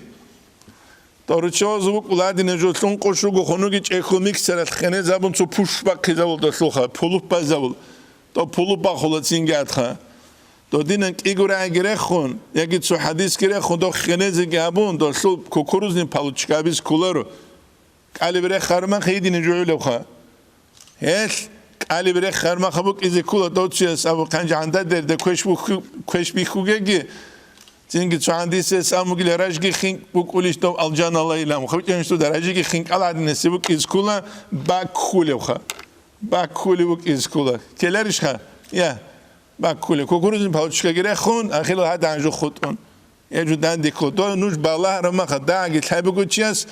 Дов руччабазул букӀула гьадинаб жо лъун къушуго хунуги чӀехьул миксералъ хенезабун цо пуш бахъизабулдалъулха, пулуп базабул. Дов пулуп бахула цинги атха. Додинан кӀиго рагӀиги рехун, яги цо хӀадисги рехун, дов хенезеги абун, долъул кукурузный палочка абиз кколаро. КӀалиб рехармах гьедине жугӀулевха. Гьелъ кӀалиб рехармаха букӀизе ккула дов цуяс абу хъанчӀ гӀандадерда квеш буху-, квеш бихьугеги, цинги цо гӀандисес амугила ражги хинкӀ букӀулищ дов алжаналайилан. ХъубчӀанищ дуда ражиги хинкӀал гӀадинесе букӀизе ккула баккулевха. Баккулев букӀизе ккула. Ккеларищха? Я, баккулев. Кукурузный палочкаги рехун, ахирал гьадин жо хутӀун. Гьеб жо дандехъо. Дов нуж балагьарамаха, дагьаги лъай бугочияс,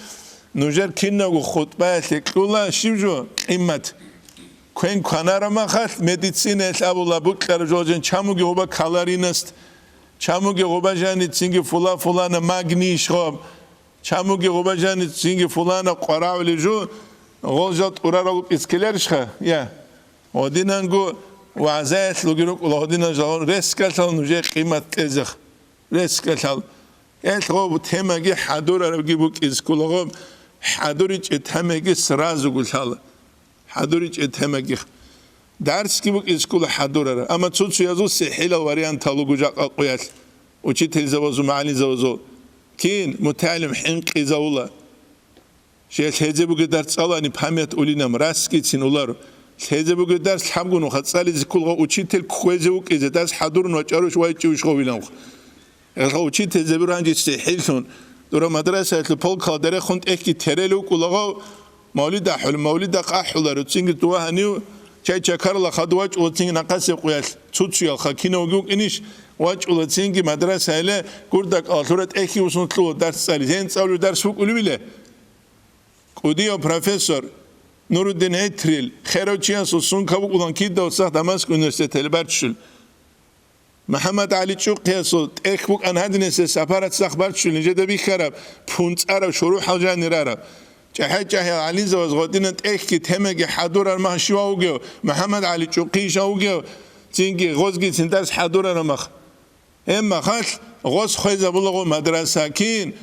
нужер кинавго хутӀбаялъе кьула щиб жо? Къимат. Квен кванарамахалъ, медицинаялъ абула букьараб жо жан чамуги гъуба калорийность, чамуги гъуба жаницинги фула-фулана магний щиб, чамуги гъуба жаницинги фулана къварагӀули жо, гъол жал тӀурарал вукӀиз ккеларищха? Я. Гьодинанго вагӀзаялъулги рукӀула, гьодинан жал рескалъал нужее къимат кьезех. Рескалъал. Гьелъ гъоб темаги хӀадурарабги букӀиз ккула гъоб, хӀадуричӀеб темаги сразуго лъала. ХӀадуричӀеб темаги. Дарсги букӀиз ккула хӀадурараб. Амма цо-цоязул сихӀилал вариантал руго жакъа къоялъ. Учительзабазул, мугӀалимзабазул. Кин, мутагӀалим хӀинкъизавула. Жел лъезе бугеб дарс цӀалани память улинам, расгицин улар. Лъезе бугеб дарс лъабго нуха цӀализе кколго учитель кквезе вукӀизе, дарс хӀадурун вачӀарущ вайчӀивищ гъовиланха. Гьелха учительзаби ранжи сихӀиллъун, дура мадрасаялъул полкала дерехун тӀехьги терел вукӀулаго, мавлид ахӀул, мавлида къахӀуларо, цинги дова гьанив, чай-чакарла хадув вачӀула цинги нахъасе къуялъ, цуцуялха кинавги вукӀинищ, вачӀула цинги мадрасаяле гурда кӀалалъура тӀехьги усун лъугьа дарс цӀали. Гьен цӀалуй дарс вукӀулевиле? КӀудияв профессор Нуруддин ГӀитрил, херав чиясул сумка букӀулан кидав цӀакъ Дамаск университеталде барччул. МухӀаммад ГӀали ЧӀухъиясул тӀехь букӀан гьадинесе сапарат цӀакъ барччул нижеда бихьараб, пунцӀараб, шурухӀал жанир араб. ЧӀахӀи-чӀахӀиял гӀалимзабаз гъодинан тӀехьги темаги хӀадурар мах щивав вугев, МухӀаммад ГӀали ЧӀухъи щав вугев, цинги гъозгицин дарс хӀадурараб мах. Гьеб махалъ гъос хвезабулаго мадраса кин,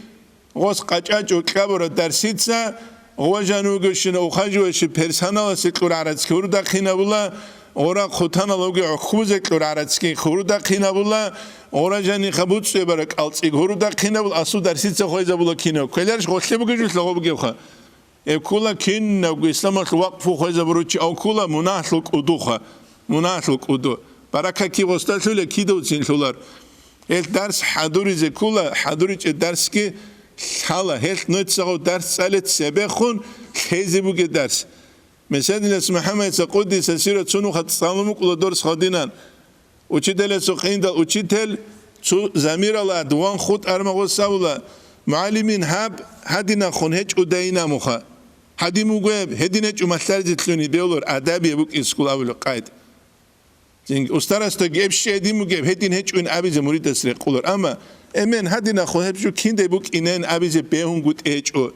гъос къачӀачӀо кьабура дарсица, гъважан вугевщина ухаживающий персоналасе кьур гӀарацги гьурдахъинабула, гъура хъутанал вугев хӀухьбузе кьур гӀарацги гьурдахъинабула, гъура жанихъа буцӀцӀуе бара кӀалцӀиг гьурдахъинабула, асул дарсица хвезабула кинав. Квеларищ гъолъе бугев жо лъагъо бугевха? Гьеб ккула кинабго исламалъул вакъфу хвезабуручи, ав ккула мунагьлъул кӀудуха, мунагьлъул кӀуду. Баракат киб гъосда лъула, кидавцин лъулар. Гьел дарс хӀадуризе ккула, хӀадуричӀеб дарсги лъала. Гьел нуцагъав дарс цӀале цебехун лъезе бугеб дарс. Меседилас МухӀаммадица къуддиса сира цунуха цӀалун букӀула дорс гъадинан. Учителясухъ индал учитель цо замирал ад ван хутӀ армагъос абула: «МугӀалимин, гьаб гьадинахун гьечӀо дайинамуха. Гьадин бугеб, гьедин гьечӀо малъаризе лъуни бевлур, адабияб букӀин скул», — абулеб къайд. Цинги устарасда гьеб щай гьедин бугеб, гьедин гьечӀоин абизе муридас рекъолар. Амма эмен гьадинахун гьеб жо киндай букӀинен абизе бегьунгутӀи гьечӀо.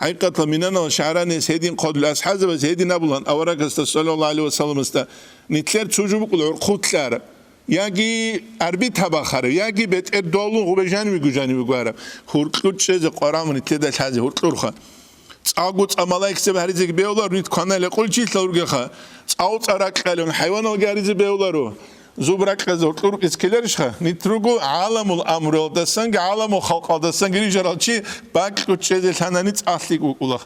ХӀакъикъаталда, минанал шагьаранияс гьедин хъвалел, асхӀабзабаз гьедин абулан аварагасда, саллаллагьу гӀалайгьи ва салламасда: «Нилъер цо жо букӀула гӀурхъулъараб, яги арбита бахараб, яги бетӀер долун гъубе жанивего жанивего араб. Гьуркьур чӀезе къварагӀун нилъеда лъазе гьуркьурха. ЦӀакъго цӀа малаикзаби гьаризеги бегьулар, нит кваналел къулчилъал ругеха, цӀакъго цӀа ракьалун хӀайваналги гьаризе бегьуларо». Зуб ракьазе гьоркьор рукӀиз ккеларищха? Нит руго гӀаламул амруялдасанги гӀаламул халкъалдасанги рижарал чи бакьу чӀезе лъанани цӀалъи вукӀула.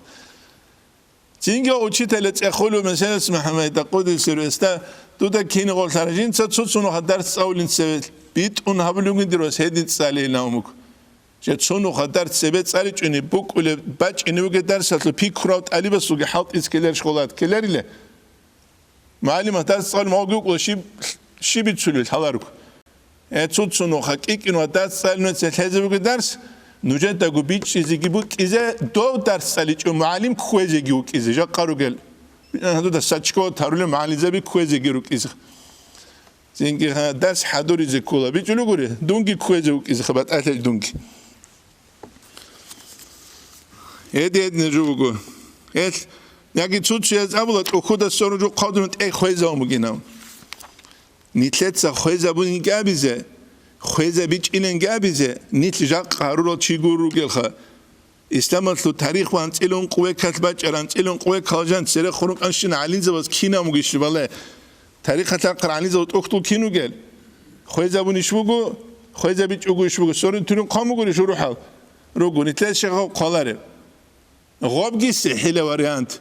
Цинги учителя цӀехолев меселас МухӀаммад Такъудиси ругесда Дуда кинигъолъара жинца цо-цо нуха дарс цӀалулин цеве битӀун гьабулев вугин дир вас гьедин цӀалейилан вуго. Жа цо нуха дарс цебе цӀаличӀони букӀулеб бачӀине вугеб дарсалъул пикру гьав тӀалибасулги хӀалтӀизе ккеларищ, хъулат ккеларила? МугӀалимас дарс цӀалун магӀуги вукӀула щиб, щиб бицулеб лъаларго. Э, цо-цо нуха кӀикӀин ва дарс цӀалин ва целъ гьезе бугеб дарс, нужедаго бичӀчӀизеги букӀизе, дов дарс цӀаличӀев мугӀалим кквезеги вукӀизе, жакъа ругел. Гьадуда сачкот гьарулел мугӀалимзаби кквезеги рукӀизе. Цинги, гьа, дарс хӀадуризе ккола. БичӀулев гури, дунги кквезе вукӀизеха батӀалъи дунги. Гьеди-гьеди нуж вуго. Гьелъ, яги цо-цояз абула, тӀухьуда сорун жо хъвазун тӀе хвезавун бугинав. Нилъеца хвезабунинги абизе, хвезабичӀилинги абизе, нилъ жакъа гьарурал чи гур ругелха. Исламалъул тарих ва анцӀила ункъо векалъ бачӀараб, анцӀила ункъо векалъ жан цере хурукъанщина гӀалимзабаз кинаб бугищ бале? Тарихалъ ахъарал гӀалимзабаз тӀухьдул кин ругел? Хвезабунищ буго, хвезабичӀого иш буго, сорун-турун хъван бугурищ урухӀал? Руго, нилъер щегъав хъвалареб. Гъобги сихӀила вариант.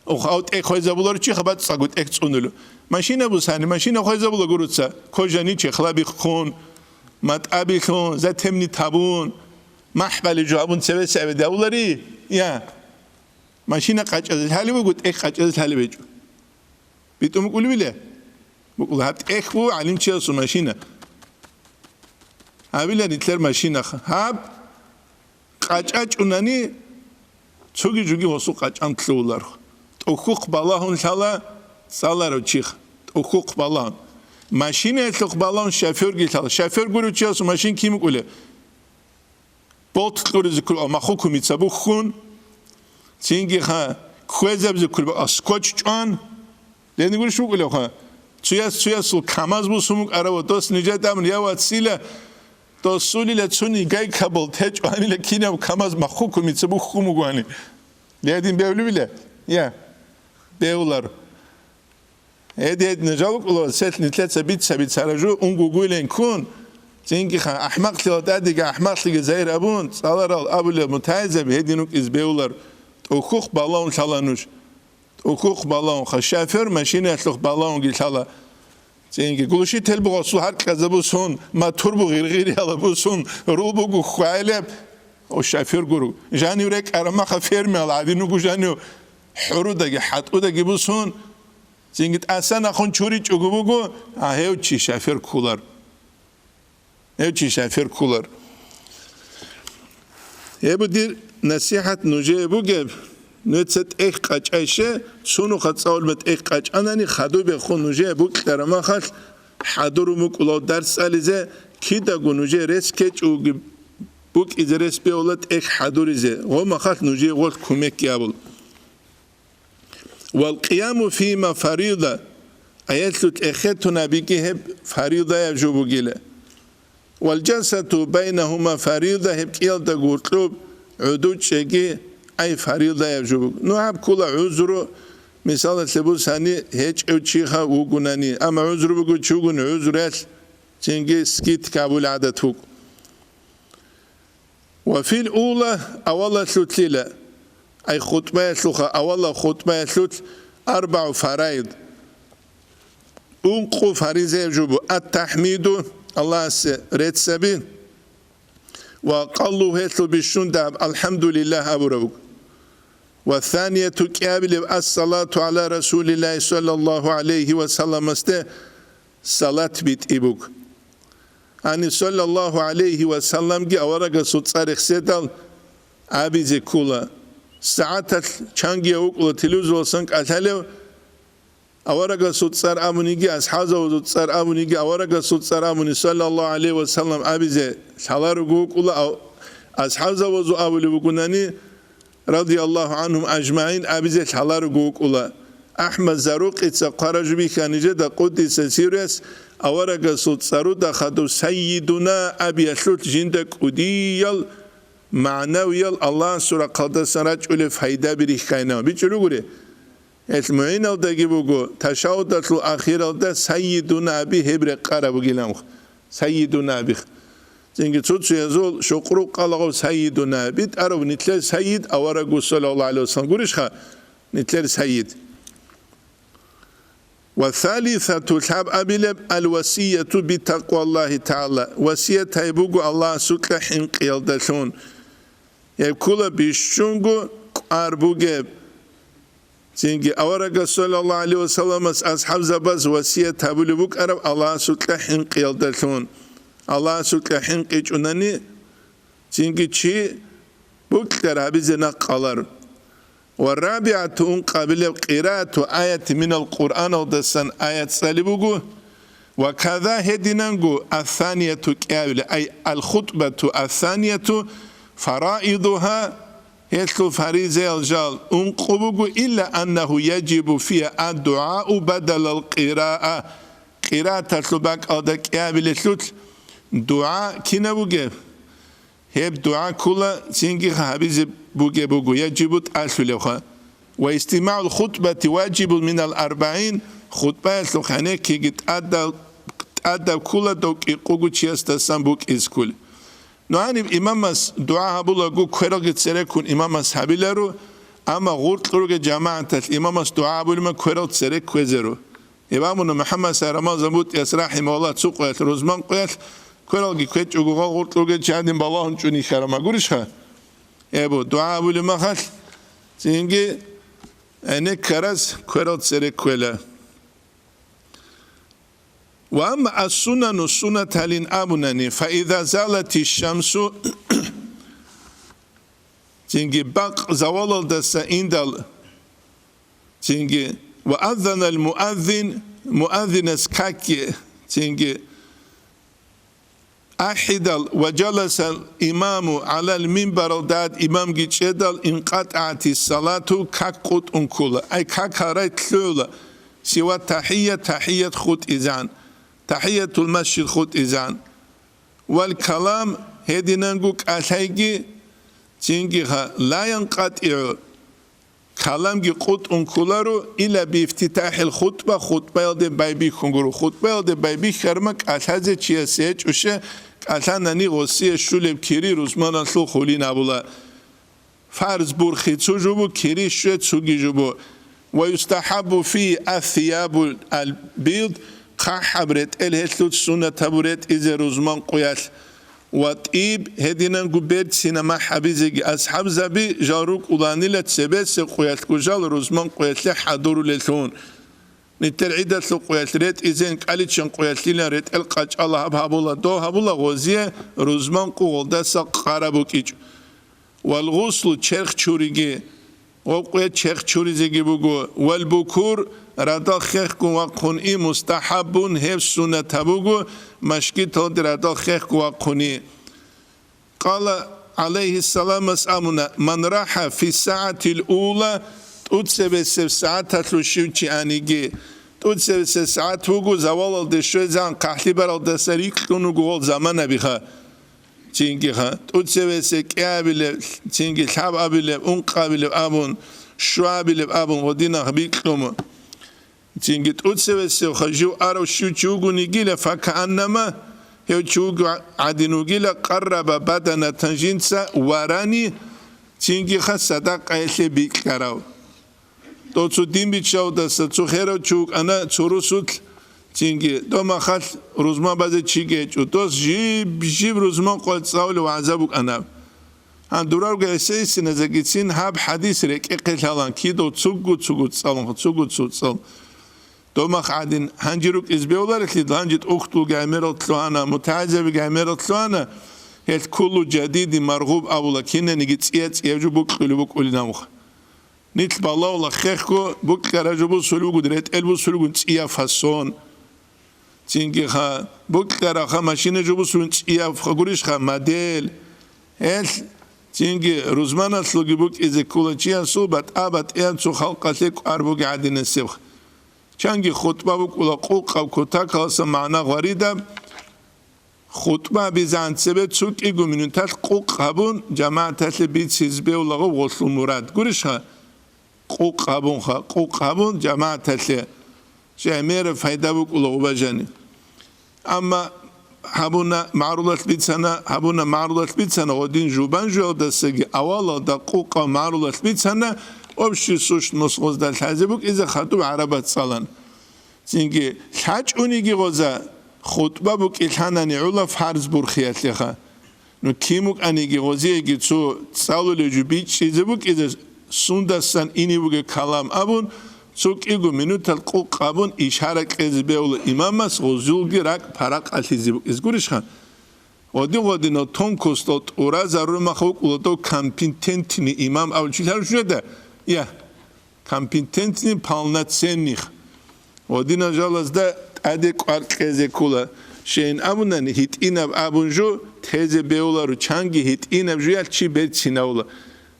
Ох, ав тӀе хвезабуларо чи хабацӀцӀаго тӀе цӀунулев. Машина бусани, машина хвезабула гуруца, кожани чехла биххун, матӀабилъун, затемни табун, махӀбали жо абун цевеса гӀебедавулари? Я. Машина къачӀазе лъалеб буго, тӀехь къачӀазе лъалеб гьечӀо. БитӀун букӀулебила? БукӀула, гьаб тӀехь буго гӀалимчиясул машина. Гьабила нилъер машинаха. Гьаб къачӀачӀунани цоги жоги гъосул къачӀан лъугьуларх. ТӀухьухъ балагьун лъала цӀаларав чихъ. ТӀухьухъ балагьун. Машинаялъухъ балагьун шофёрги лъала. Шофёр гурев чиясул машин кин букӀулеб? Болт кьуризе кколеб маху кумица буххун, цинги ха кквезабизе кколеб скотч чӀван. Лени гурищ букӀулеб ха? Цуяс-цуясул КамАЗ бусун букӀарав дос нижеда абун, я вацила, досулила цуни гайка болт гьечӀо гьанила кинаб КамАЗ маху кумица буххун бугоани. Ледин бевлюбила? Я, бевлар. Гьедин нуж вукӀула, целъ нилъеца бица-бицара жо, унго гуйлен ккун, цинги ха ахӀмакълъила тӀадеги ахӀмакълъиги загьир абун, цӀаларал абулеб мутагӀилзаби гьедин вукӀизе бевлар, тӀухьухъ балагьун лъала нуж. ТӀухьухъ балагьун ха, шофёр машинаялъухъ балагьунги лъала. Цинги глушитель буго гъосул гьаркьазабусун, мотор буго гъиргъириялабусун, рул буго хвайлеб, о, шофёр гуро. Жанив рекӀараб маха фермиял гӀадин вуго жанив, хӀурудаги хӀатӀудаги бусун, цинги тӀасан ахун чуричӀого буго, а гьев чи шофёр кколар. Гьев чи шофёр кколар. Гьеб дир насихӀат нужее бугеб, нуца тӀехь къачӀайше, цунуха цӀалулеб тӀехь къачӀанани, хадуб бехун нужее букьараб махалъ хӀадурун букӀулав дарс цӀализе, кидаго нужее рес ккечӀого букӀизе рес бевла тӀехь хӀадуризе, гъо махалъ нужее гъолъ кумекги абул. Вал къияму фима фарида, аялъул тӀехетун абиги гьеб фаридаяб жо бугила. Вал жасату байнагьума фарида, гьеб кӀиялда гуркьуб гӀуду чӀеги ай фаридаяб жо буго. Ну, гьаб ккола гӀузру, мисалалъе бусани, гьечӀев чиха вугунани, амма гӀузру бугев чи вугони гӀузруялъ цинги скидка гьабул гӀадат вукӀ. Ва фил ула, авалалъулъила, ай хутӀбаялъулха, авалал хутӀбаялъулъ арбагӀу фараид, ункъо фаризаяб жо бу: ат-тахӀмиду, Аллагьасе рецц гьаби, ва акъаллу, гьелъул бищун дагьаб алхӀамдулиллагь абураб буго. Ва санияту, кӀиабилеб, ас-салату гӀала Расулиллагьи саллаллагьу гӀалайгьи ва салламасде салат битӀи буго. Гьаниб саллаллагьу гӀалайгьи ва салламги аварагасул цӀар рехседал абизе ккола. СагӀаталъ чангияв вукӀула телевизоралсан кӀалъалев, аварагасул цӀар абуниги, асхӀабзавазул цӀар абуниги, аварагасул цӀар абуни саллаллагьу гӀалайгьи ва саллам абизе лъаларого вукӀула, ав-, асхӀабзавазул абулеб бугунани, радияллагьу гӀанхум ажмагӀин абизе лъаларого вукӀула. АхӀмад Зарукъица хъвараб жо бихьа нижеда, къуддиса сирругьу, аварагасул цӀаруда хадуб Сайидуна абиялъулъ жинда кӀудиял магӀнавиял Аллагьасул рахъалдасан рачӀунел пайдаби рихьайна. БичӀчӀулев гури, гьелъ мугӀиналдаги буго, ташагьудалъул ахиралда Сайидуна аби гьеб рекъараб бугилан. Сайидуна абих. Цинги цо-цоязул щукъру къалагъав Сайидуна аби тӀараб, нилъер Сайид аварагу саллаллагьу гӀалайгьи ва саллам гурищха? Нилъер Сайид. Ва салисату, лъабабилеб, алвасияту битакъваллагьи тагӀала, васият гьаб буго Аллагьасукьа хӀинкъиялдалъун. Гьеб ккола бищунго кӀвар бугеб. Цинги аварагас, саллаллагьу гӀалайгьи вассаламас, асхӀабзабаз васият гьабулеб букӀараб Аллагьасукьа хӀинкъиялдалъун. Аллагьасукьа хӀинкъичӀунани, цинги чи букьар гьабизе нахъ къалар. Ва рабигӀату, ункъабилеб, къираату аятин минал Къуръаналдасан аят цӀалеб буго, ва каза, гьединанго, ассанияту, кӀиабилеб, ай, алхутӀбату ассанияту, фараидугьа, гьелъул фаризаял жал ункъо буго, илла аннагьу яжибу фигьа аддугӀау бадалал къираа, къирааталъул бакӀалда кӀиабилелъулъ дугӀа кинаб бугеб? Гьеб дугӀа ккола, цинги гьабизе бугеб буго, яжибу, тӀалъулебха. Ва истимагӀул хутӀбати важибун минал арбагӀин, хутӀбаялъул гьанеккиги тӀадаб, тӀадаб ккола дов кӀикъуго чиясдасан букӀизе кколеб. Ну, гьаниб имамас дугӀа гьабулаго, квералги цереккун имамас гьабиларо, амма гъоркьа ругел жамагӀаталъ имамас дугӀа гьабулеб мехалъ кверал цереккун кквезаро. Гьеб абуна МухӀаммад Рамазан БутӀияс, рахӀимагьуллагь, цо къоялъ, рузман къоялъ, квералги ккечӀого гъал гъоркьа ругел чи гьадин балагьун чӀун йихьараб гурищха? Гьеб, дугӀа гьабулеб мехалъ, цинги гӀенеккарас кверал цереккун кквела. Ва амма ас-сунану, суннаталин абунани, фа иза залати шамсу, цинги бакъ завалалдаса индал, цинги, ва аззанал муаззин, муаззинас какги, цинги, ахӀидал, ва жаласал имаму гӀалал минбарал, дагьад имамги чӀедал, инкъатӀагӀатис салату, как къутӀун ккола, ай, как гьарай лъугӀула, сива тахӀият, тахӀият хутӀизегӀан, тахӀиятул масжид хутӀизегӀан. Вал калам, гьединанго кӀалъайги, цинги гьа, ла янкъатӀигӀу, каламги къутӀун кколаро, илла биифтитахӀил хутӀба, хутӀбаялде байбихьун гуро. ХутӀбаялде байбихьарма кӀалъазе чиясе гьечӀоше, кӀалъанани гъосие щулеб кири рузманалъул хулин абула. Фарз бурхи цо жо бу, кири щве цоги жо бу. Ва юстахӀаббу фи ас-сиябул ал-билд, хъахӀаб ретӀел гьелъул суннатаб ретӀизе рузман къуялъ. Ва тӀиб, гьединанго берцинаб махӀ гьабизеги асхӀабзаби жал рукӀуланила цебесеб къуялъго жал рузман къуялъе хӀадурулелъун. Нилъер гӀидалъул къуялъ ретӀизен кӀаличан къуялъилан ретӀел къачӀала гьаб гьабула, дов гьабула гъозие рузман къу гъолдаса къараб букӀичӀо. Вал гъуслу, черх чуриги, гъоб къуя черх чуризеги буго, вал букур, радал хехго вахъун и, мустахӀаббун, гьеб суннатаб буго, машгиталде радал хехго вахъуни. Къала гӀалайгьиссаламас абуна: «Ман рахӀа фи сагӀатил ула», тӀуцебесеб сагӀаталъув щив чи аниги, тӀуцебесеб сагӀат вуго завалалде щвезегӀан хъахӀлъи баралдаса рикьун вуго гъол заманабиха. Цинги ха, тӀуцебесеб кӀиабилеб, цинги лъабабилеб, ункъабилеб абун, щуабилеб абун гъодинаб бикьун. Цинги тӀуцебесев ха жив арав щив чи вугонигила, факааннама гьев чи вуго гӀадин вугила, къарраба баданатан, жинца варани, цинги ха садакъаялъе бикьарав. Дов цо дин биччавдаса цо херав чи вукӀана цо русулъ, цинги дов махалъ рузма базе чиги гьечӀо, дос жиб-жиб рузман къвай цӀалулев вагӀза букӀана. Гьан, дурарго гӀисейсиназегицин гьаб хӀадис рекӀехъе лъалан, кидав цугу-цугу цӀалун, цугу-цугу цӀал. Домах гӀадин, гьанже рукӀиз бевларелъидал, гьанже тӀухьдулги гӀемерал лъугьана, мутагӀазабиги гӀемерал лъугьана, гьелъ куллу жадиди маргъуб абула, кинаниги цӀия-цӀияб жо букьулеб букӀулин абуха. Нилъ балагьула хехго, букьара жо бусулеб бугун, ретӀел бусулеб бугун цӀия фасон. Цинги ха, букьара ха машина жо бусулеб бугун цӀия ха гурищ ха модель. Гьелъ цинги рузманалъулги букӀизе ккола чиясул батӀа-батӀияб цо халкъалъе кӀвар буги гӀадинасеб. Чанги хутӀба букӀула къукъаб кутакалъа магӀна гъваридаб. ХутӀба бизанцебе цо кӀиго минуталъ къукъ гьабун, жамагӀаталъе бициз бевлаго гъолъул мурад. Гурищха? Къукъ гьабунха, къукъ гьабун, жамагӀаталъе жамера пайда букӀула гъубажани. Амма гьабуна магӀрулалъ бицана, гьабуна магӀрулалъ бицана, гъодин жубан жуялдасаги авалалда къукъа магӀрулалъ бицана, общий сущносталда лъазе букӀизе хадуб гӀарабат цӀалан. Цинги лъачӀуниги гъоза хутӀба букӀилъанани гӀула фарз бурхиялъеха. Ну кин букӀаниги гъозиеги цо цӀалулев жо бичӀчӀизе букӀизе, сундасан ине бугеб калам абун, цо кӀиго минутал къукъ абун ишара кьезе бегьула имамас, гъозулги ракӀ паракъалъизе букӀизе гурищха? Гъодин-гъодинал тонкостал тӀуразарурмаха вукӀула дов компетентный имам абулчи лъарав жужада? Я, компетентный, полноценный. Гъодинал жалазда тӀаде кӀвар кьезе ккула. Щайин абунани, гьитӀинаб абун жо тезе бегьуларо, чанги гьитӀинаб жоял чи берцинавула.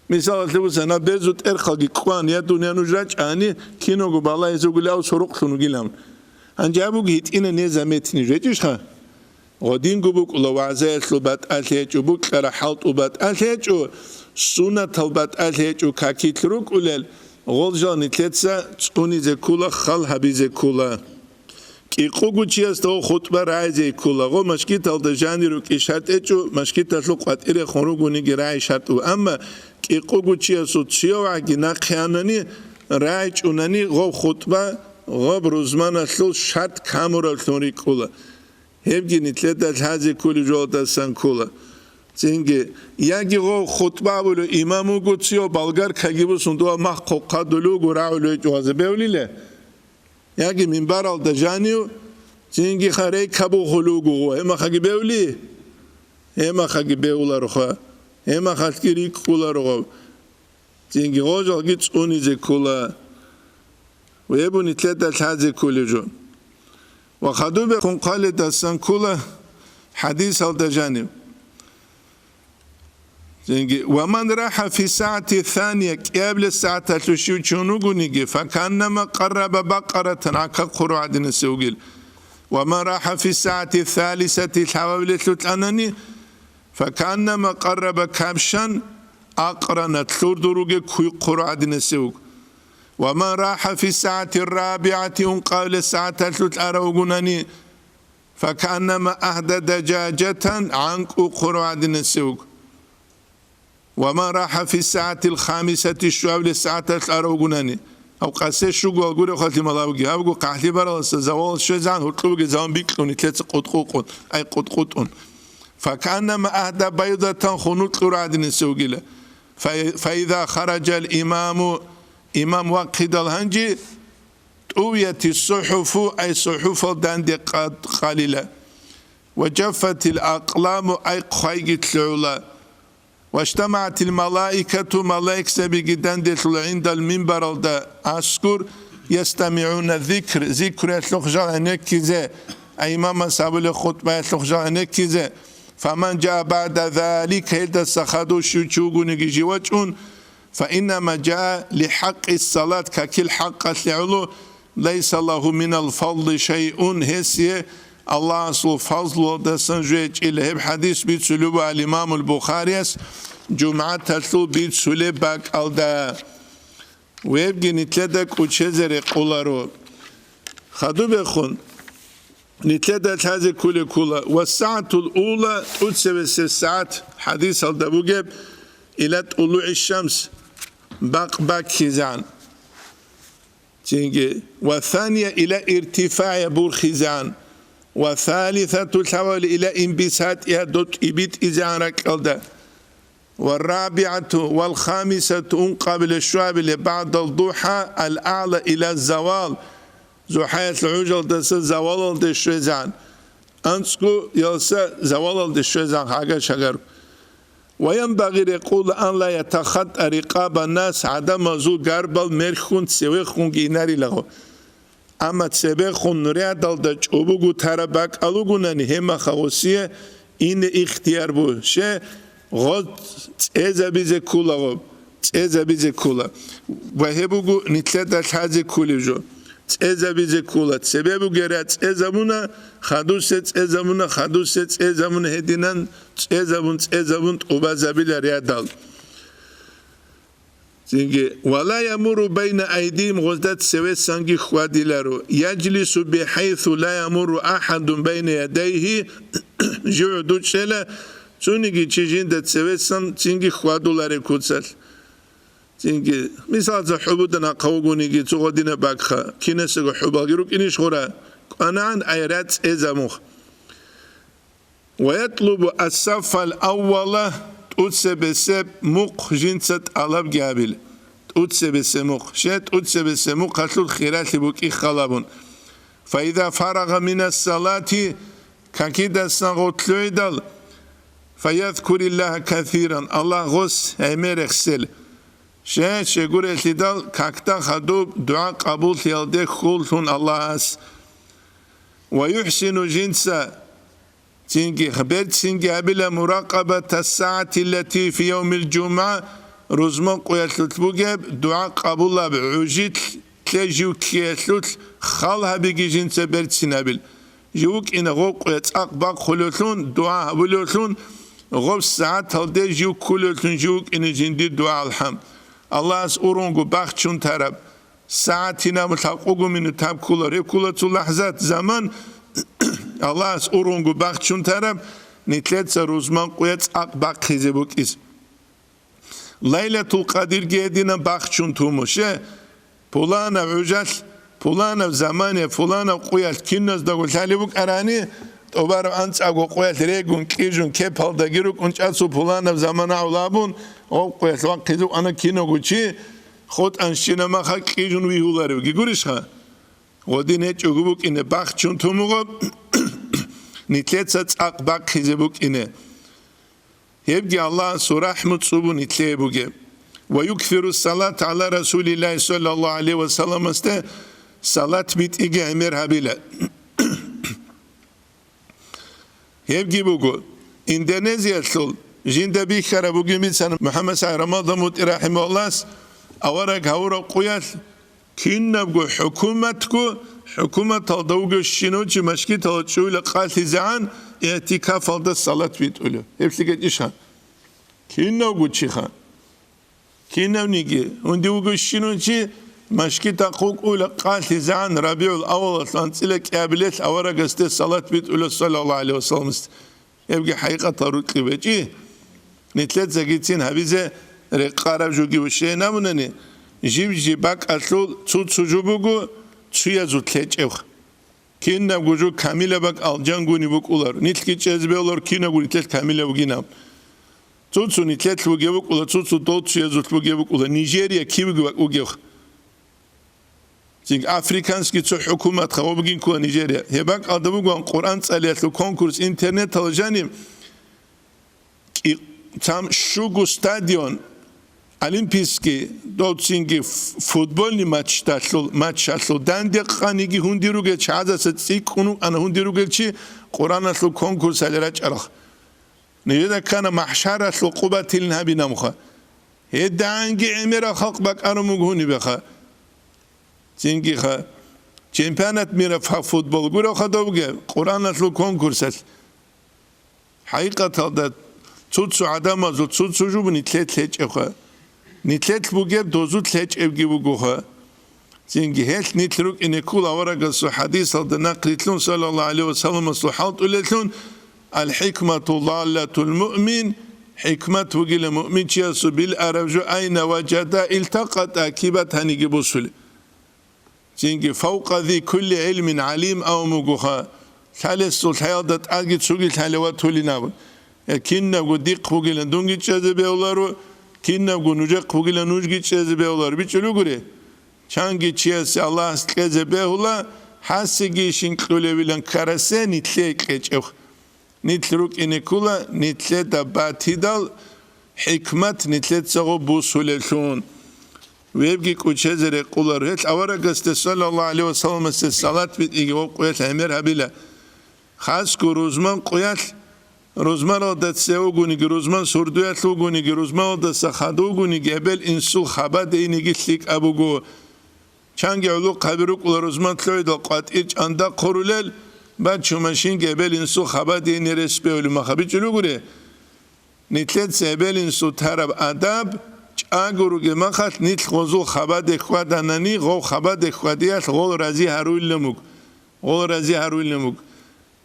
Мисалалъе бусана, безу тӀерхалги ккван, я дунъя нуж рачӀани, киного балагьизе вугилан, сорокълъун вугилан. Гьанже абуги гьитӀина незаметни жечӀищха? Гъодинго букӀула вагӀзаялъул батӀалъи гьечӀо, букьара хӀалтӀул батӀалъи гьечӀо, сунатал батӀалъи гьечӀо, какилъ рукӀулел, гъол жал нилъеца цӀунизе ккула, хал гьабизе ккула. КӀикъуго чиясда гъо хутӀба рагӀизе ккула, гъо машгиталда жанир рукӀи шартӀ гьечӀо, машгиталъул къватӀирехун ругониги рагӀи шартӀу, амма кӀикъуго чиясул цоявгӀаги нахъе анани, рагӀичӀунани гъоб хутӀба гъоб рузманалъул шартӀ камураблъун рикӀкӀула. Гьебги нилъеда лъазе кколеб жолдасан ккола. Цинги, яги гъов хутӀба абулев имам вуго, цояв болгаркаги бусун, дова мах хъохъадулев вуго, рагӀулев гьечӀо гъаза бевлила. Яги минбаралда жанив, цинги ха рейка бухулев вуго гъо, гьемахаги бевли? Гьемахаги бевлароха, гьемахалъги рикӀкӀуларо гъов. Цинги гъожалги цӀунизе ккула. Гьеб нилъеда лъазе кколеб жо. Ва хадубехун хъвалидасан ккула хӀадисалда жанив. Цинги, «Ва ман рахӀа фи сагӀати сания», кӀиабилеб сагӀаталъув щив чун вугониги, «факаннама къарраба бакъаратан», гӀака хъуро гӀадинасев вугил. «Ва ман рахӀа фи сагӀати салисати», лъабабилелъул анани, «факаннама къарраба кабшан», акърана, лъурдул ругел куй хъуро гӀадинасев вуго. «Ва ман рахӀа фи сагӀати рабигӀати», ункъабилеб сагӀаталъул арав вугунани, «факаннама агьда дажажатан», гӀанкӀу хъуро гӀадинасев вуго. «Ва ман рахӀа фи сагӀатил хамисати», щуабилеб сагӀаталъ арав вугунани, гьав къасе щуго валгурев халимал абуги, абуго хъахӀлъи бараласа завал щвезан гьуркьубги заван бикьун, нилъеца къутӀкъутӀун, ай, къутӀкъутӀун. «Факаннама агьда байдатан», хунукь гӀадинасев вугила. Фа-, «фаиза хараджал имаму», имам вахъидал гьанжи, «тӀувияти сухӀуфу», ай, сухӀуфал данде къад-, къалила. «Ва жаффатил акъламу», ай, хъвайги лъугӀула. «ВаштамагӀатил малаикату», малаикзабиги данделъула гӀиндал минбаралда аскур, «ястамигӀуна зикр», зикруялъухъ жал гӀенеккизе, ай, имамас абулеб хутӀбаялъухъ жал гӀенеккизе. «Фаман жаа багӀда залик», гьелдаса хадув щив чи вугониги жив вачӀун, «фаиннама жаа лихӀакъи салат», какил хӀакъалъе гӀоло, «лайса лагьу минал фазли шайъун», гьесие Аллагьасул фазлуялдасан жо гьечӀила. Гьеб хӀадис бицулеб буго ал-Имамул Бухарияс жумгӀаталъул бицулеб бакӀалда. Гьебги нилъеда кӀучезе рекъоларо. Хадубехун нилъеда лъазе кколеб ккола: «Ва сагӀатул ула», тӀоцебесеб сагӀат, хӀадисалда бугеб, «ила тӀулугӀи шамс», бакъ баккизегӀан. Цинги, «ва сания ила иртифагӀи», бурхизегӀан, «ва салисату», лъабабилеб, «ила инбисатӀиха», доб тӀибитӀизегӀан ракьалда, «ва рабигӀату», «вал хамисату», ункъабилеб, щуабилеб, «багӀдал духӀа», «ал-аъла ила завал», зухӀаялъул гӀужалдаса завалалде щвезегӀан. АнцӀго ялса завалалде щвезан гьагар-шагар. «Ва янбагъи», рекъула, «ан ла ятахатта рикъаба нас», гӀадамазул гарбал мерхьун цевехунги инарилаго. Амма цебехун рядалда чӀобого тараб бакӀал ругунани, гьемаха гъосие ине ихтияр бу. Ще гъоз цӀезабизе ккулаго. ЦӀезабизе ккула. Ва гьеб буго нилъеда лъазе кколеб жо. ЦӀезабизе ккула. Цебе бугера цӀезабуна, хадусе цӀезабуна, хадусе цӀезабуна, гьединан цӀезабун, цӀезабун тӀубазабила рядал. Цинги, «ва ла ямурру байна айдийим», гъозда цевесанги хьвадиларо. «Яжлису бихӀайсу ла ямурру ахӀадун байна ядайгьи», жив гӀодучӀела, цониги чи жинда цевесан цинги хьвадулареб куцалъ. Цинги, мисалца, хӀубуда нахъа вугониги цо гъодинаб бакха, кинасего хӀубалги рукӀинищ гъура, кӀванагӀан ай рацӀцӀезабунха. ويطلب الصف الأول, тӀуцебесеб мухъ жинца тӀалабги гьабила. ТӀуцебесеб мухъ. Щай тӀуцебесеб мухъалъул хиралъи букӀин халабун. فإذا فرغ من الصلاة, какидасан гъорлъойдал, فيذكر الله كثيرا, Аллагь гъос гӀемер рехсел. Щай, щайгурелъидал какда хадуб дугӀа къабуллъиялде хьул лъун Аллагьас. ويحسن, жинца цинги берцинги гьабила مراقبة الساعة التي في يوم الجمعة, рузман къуялъулъ бугеб дугӀа къабулаб гӀужитлъе жив ккеялъулъ хал гьабиги жинца берцин гьабил. Жив вукӀина гъоб къуя цӀакъ бахъулевлъун, дугӀа гьабулевлъун, гъоб сагӀаталде жив ккулевлъун жив вукӀине жиндир дугӀа алхӀам. Аллагьас ургъунго бахчун тараб. СагӀатинаб лъабкъого минутаб ккола, реккула цо лахӀзат, заман, Аллагьас ургъунго бахчун тараб, нилъеца рузман къуя цӀакъ бахъизе букӀиз. Лайлатул Къадирги гьединаб бахчун туму, щай, пуланаб гӀужалъ, пуланаб замане, пуланаб къуялъ киназдаго лъалеб букӀарани, тӀубараб анцӀабго къуялъ регун, кьижун, кепалдаги рукӀун чӀацу пуланаб замана гӀолабун, гъоб къуялъ вахъизе вукӀана кинавго чи, хутӀанщина маха кьижун вигьуларевги гурищха? Гъодин гьечӀого букӀине бахчун тумугъаб, нилъеца цӀакъ бахъизе букӀине. Гьебги Аллагьасул рахӀму цӀубун нилъее бугеб. ويكثر الصلاة على رسول الله صلى الله عليه وسلم-асде салат битӀиги гӀемер гьабила. Гьебги буго, Индонезиялъул жинда бихьараб бугин бицана МухӀаммад СагӀид Рамадан МутӀи рахӀимагьуллагьас, авараг гьавураб къуялъ кинабго хӀукуматго, хӀукуматалда вугевщинав чи машгиталда чӀуйла къалъизегӀан, игӀтикафалда салат битӀулев. Гьеб лъикӀа чӀиша? Кинавго чиха. Кинавниги, гьунди вугевщинав чи машгитахъ вукӀуйла къалъизегӀан РабигӀул авалалъ анцӀила кӀиабилелъ аварагасде салат битӀула, саллаллагьу гӀалайгьи вассаламасде. Гьебги хӀакъикъатал рукьи бечӀи. Нилъецагицин гьабизе рекъараб жуги вущейин абунани, жиб-жиб бакӀалъул цо-цо жо буго цуязулъ гьечӀебха. Кинабго жо камилаб бакӀ алжангуни букӀулар, нилъги чӀезе бегьулар, кинабго нилъелъ камилаб бугинаб. Цо-цо нилъелъ бугеб букӀула, цо-цо дов цуязулъ бугеб букӀула, Нижерия кибги бакӀ бугебха. Цинги африканский цо хӀукумат хаваб бугин ккола Нижерия. Гьеб бакӀалда бугоан Къуръан цӀалиялъул конкурс интернеталда жаниб, кӀи-, цам щуго стадион, олимпийский, дов цинги ф-, футбольный матчдалъул, матчалъул данде къаниги гьунди ругел чагӀазаса цӀикӀкӀун вукӀана гьунди ругел чи Къуръаналъул конкурсалде рачӀарал. Нижеда ккана махӀшаралъул къо батилин гьабинабха. ГьедигӀанги гӀемерал халкъ бакӀарун буго гьунибеха. Цингиха, чемпионат мира по футбол гуревха довге, Къуръаналъул конкурсалъ. ХӀакъикъаталда цо-цо гӀадамазул цо-цо жо нилъелъ гьечӀебха. Нилъелъ бугеб дозулъ гьечӀебги бугоха. Цинги гьелъ нилъ рукӀине ккола аварагасул хӀадисалда нахърилълъун, саллаллагьу гӀалайгьи вассаламасул хӀалтӀулелъун: «АлхӀикмату даллатул муъмин», хӀикмат вугила муъминчиясул билараб жо, «айна важада илтакъата», кибат гьаниги бусулеб. Цинги: «Фавкъа зи кулли гӀилмин гӀалим», авун бугоха, лъалесул лъаялда тӀаги цуги лъалев ватулин абун. Э, кинабго дихъ бугилан дунги чӀезе бегьуларо, кинабго нужехъ бугилан нужги чӀезе бегьуларо. БичӀчӀулугури? Чанги чиясе Аллагьас кьезе бегьула, хӀасиги ишин кьулевилан ккарасе нилъее кьечӀев. Нилъ рукӀине ккула, нилъеда батидал хӀикмат нилъецаго бусулевлъун. Вебги кӀучезе рекъолар. Гьелъ аварагасде, саллаллагьу гӀалайгьи вассаламасде, салат битӀиги ва къуялъ гӀемер гьабила. Хасго рузман къуялъ, рузманалда цевугониги, рузман сурдуялъ вугониги, рузманалдаса хадугониги, эбел-инсул хабадейниги лъикӀаб буго. Чанги гӀулухъаби рукӀула рузман лъойдал къватӀир чӀанда хъурулел, бачу машинги эбел-инсул хабадейни рес бегьулев маха бичӀчӀулугури. Нилъеца эбел-инсул тараб адаб чӀаго ругеб махалъ, нилъ гъозул хабаде хьваданани, гъов хабаде хьвадиялъ гъол рази гьаруйилан вуго. Гъол рази гьаруйилан вуго.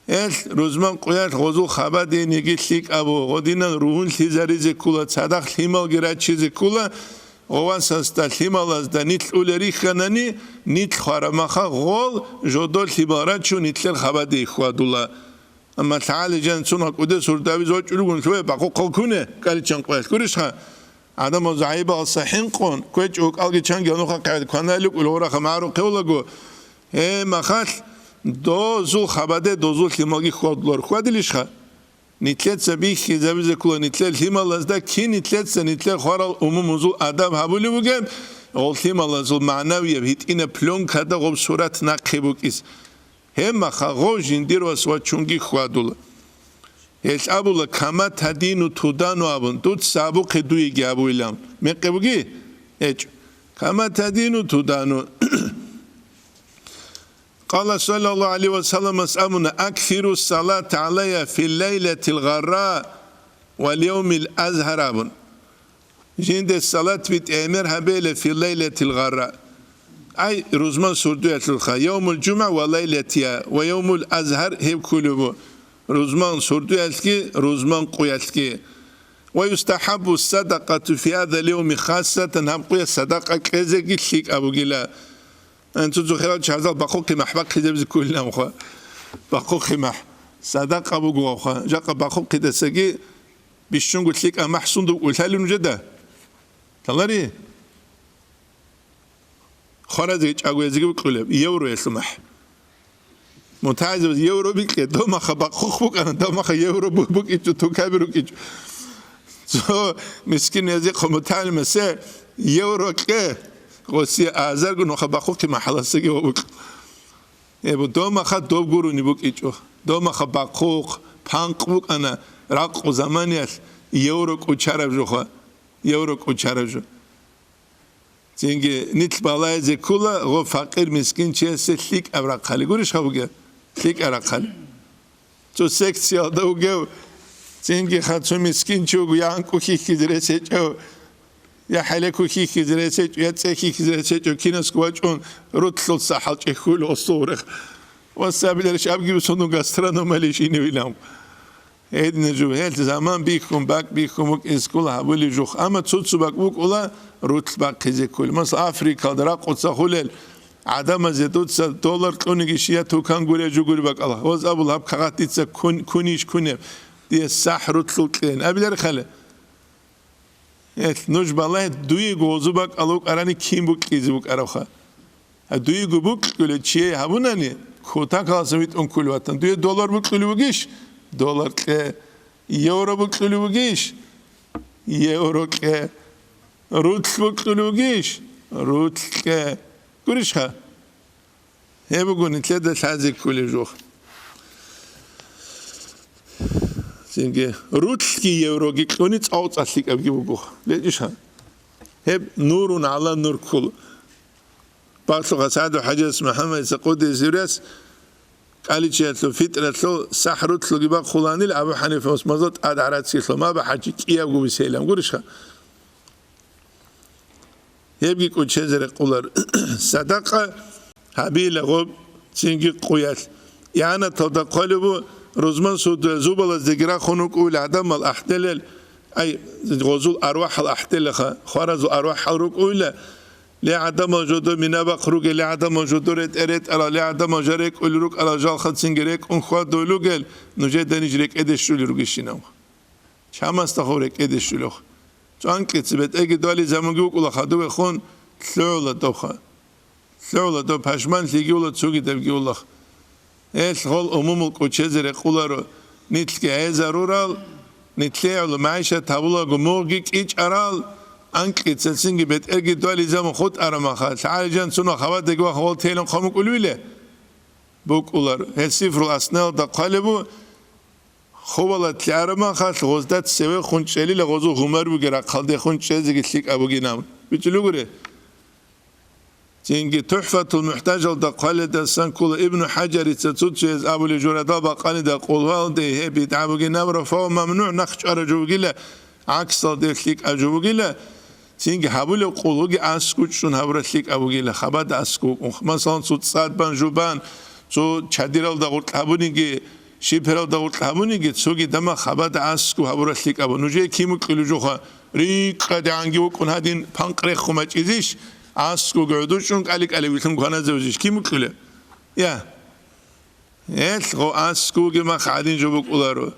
Гьелъ рузман къуялъ гъозул хабадейниги лъикӀабу, гъодинан ругьунлъизаризе ккула, цадахъ лъималги рачизе ккула, Гъов васасда лъималазда нилъ улел рихьанани, нилъ хварамаха гъол жодор лъимал рачун нилъер хабаде хьвадула. Амма лъагӀалижан цун гьакъудес гьурдабиз вачӀулгун лъугьа бакъухъал куне, кӀаличан къвелъ гурищха? ГӀадамал загӀипалса хӀинкъун, квечӀо кӀалги чанги гьанухъа къагӀид кваналли кӀулгьурахъа магӀарухъе улаго, гье, махалъ, дозул хабаде дозул лъималги хьвадулар хьвадилищха? Нилъеца бихьизабизе ккола нилъер лъималазда кин нилъеца нилъер хварал умумузул адаб гьабулеб бугеб, гъол лъималазул магӀнавияб гьитӀинаб плёнкада гъоб сурат нахъе букӀис. Гьебмаха гъов жиндир вас вачунги хьвадула. Гьелъ абула, «Кама тадину тудану», абун, дуца абухъе дуеги абуилан. Мекъи буги? ГьечӀо. «Кама тадину тудану». Къала саллаллагьу гӀалайгьи ва салламас абуна, «Аксиру салата гӀалайя фил лайлатил гъарра вал явмил азгьар», абун. Жинде салат битӀа гӀемер гьабейла фи лайлатил гъарра. Ай, рузман сурдуялъулха, явмул жумгӀа ва лайлатиха, ва явмул азгьар гьеб кколеб бу, рузман сурдуялъги, рузман къуялъги. Ва юстахӀаббу садакъату фи гьазал явми, хасатан гьаб къуялъ садакъа кьезеги лъикӀаб бугила. Ан цо-цо хирал чагӀазал бахъухъи махӀ бахъизабизе кколилан хъва. Бахъухъи махӀ. Садакъа буго хъва. Жакъа бахъухъидасаги бищунго лъикӀа махӀ сундув улъали нужеда? Лъалари? Хваразеги чӀагоязеги букӀулеб, евроялъул махӀ. МутагӀилзабаз евро бикье, домаха бахъухъ букӀана, домаха евро бу-, букӀичӀо, тукаби рукӀичӀо. Цо мискин язихъо мутагӀилмасе евро кье, гъосие азарго нуха бахъухъи махӀаласаги ва букӀ. Эбу домаха доб гурони букӀичӀо. Домаха бахъухъ, панкъ букӀана, ракъу заманиялъ евро кӀучараб жуха, евро кӀучараб жу. Цинги нилъ балайзе ккола гъо факъир-мискинчиясе лъикӀаб рахъали. Гурищ гьаб бугеб? ЛъикӀаб рахъали. Цо секциялда вугев, цинги ха цо мискинчи вуго, я анкӀу хьихьизе рес гьечӀев, я хӀелеко хьихьизе рес гьечӀев, я цӀе хьихьизе рес гьечӀев, кинасго вачӀун рутлъул сахӀал чӀехьулев осулрех. Ва сабиларищ абги бусунун гастрономалищ иневилан. Гьедина жо гьелъ заман бихьун, бакӀ бихьун букӀин скул гьабулеб жух. Амма цо-цо бакӀ букӀула рутлъ бахъизе кколел. Масала, Африкалда ракъуца хулел гӀадамазе дуца доллар кьуниги шия тукан гуреб жо гури бакӀала. Гьоз абула, гьаб кагъат дица кун-, кунищ кунеб? Дие сахӀ рутлъул кьейин. Абилари хъали. Гьелъ нуж балагье, дуего гъозу бакӀал вукӀарани кин букӀизе букӀаравха. Гьа, дуего букӀкӀулев чие гьабунани, кутакаласан витӀун кколев ватан. Дуе доллар букӀулев вугищ? Доллар кье. Евро букӀулев вугищ? Евро кье. Рутлъ букӀулев вугищ? Рутлъ кье. Гурищха? Гьеб буго нилъеда лъазе кколеб жо. Цинги рутлъги евроги кьуни цӀакъ-цӀакъ лъикӀабги буго. БетӀищха? Гьеб нурун гӀала нур ккола. Багьлъухъа СагӀду ХӀажияс МухӀаммадица къудизе сирас кӀаличиялъул фитралъул сахӀ рутлъуги бахъуланил Абу ХӀанифа устмазул тӀад гӀарацги лъума, БагьачӀи кӀиябго бисейилан гурищха? Гьебги кӀучезе рекъулар. Садакъа гьабила гъоб цинги къуялъ. ИгӀанаталда хъвалеб бу, рузман суд зубалаздеги рахун вукӀуйла гӀадамал ахӀделел, ай, гъозул арвахӀал ахӀделаха, хваразул арвахӀал рукӀуйла, ле гӀадамал жодо минабахъ ругел, ле гӀадамал жодо ретӀе-ретӀарал, ле гӀадамал жа рекӀулел рукӀарал жалха цинги рекӀун хьвадулел ругел, нужеда ниж рекӀеде щулел ругищинав. Чамасда хъов рекӀеде щулев. Цо анкьица бетӀерги дугьализе гьамунги вукӀула хадуве хун, лъугӀула добха. ЛъугӀула доб пашман лъигиула цугидабгиулах. Гьелъ гъол умумул кӀучезе рекъуларо, нилъги гӀезарурал, нилъее гӀоло магӀишат гьабулаго мугъги кӀичӀарал, анкьица цинги бетӀерги дугьализе гьамун хутӀарамаха, лъагӀалижан цунал хабадеги ваха гъол телун хъамукӀулвиле? БукӀулар. Гьел сифрул асналда хъвалебу, Ховалат лъарамахалъ гъозда цеве хун чӀелила гъозул гьумар бугеб рахъалде хун чӀезеги лъикӀаб бугинаб. БичӀчӀулугури. Цинги ТухӀфатул МухӀтажалда хъваледасан ккола Ибну ХӀажарица цуцуяз абулеб журадал бакъанида къулгьуялде гьеб бидгӀа бугинаб, рафагьу мамнугӀ нахъ чӀвараб жо бугила, гӀаксалде лъикӀаб жо бугила, цинги гьабулеб къулгьуги аскӀучӀун гьабураб лъикӀаб бугила, хабада аскӀукӀун. Масалан, цо цӀад бан, жо бан, цо чадиралда гъоркь гьабуниги, Щиб пералда гъоркь гьабуниги, цоги дама хабада аскӀу гьабуралъи кӀабу. Нужее кин вукьулев жоха, рикӀкӀадегӀанги вукӀун гьадин панкъ рехун бачӀизищ, аскӀуги гӀодучӀун кӀали-кӀали вилълъун кваназе вузищ, кин вукьулев? Я. Гьелъ гъо аскӀуги мах гьадин жо букӀуларо.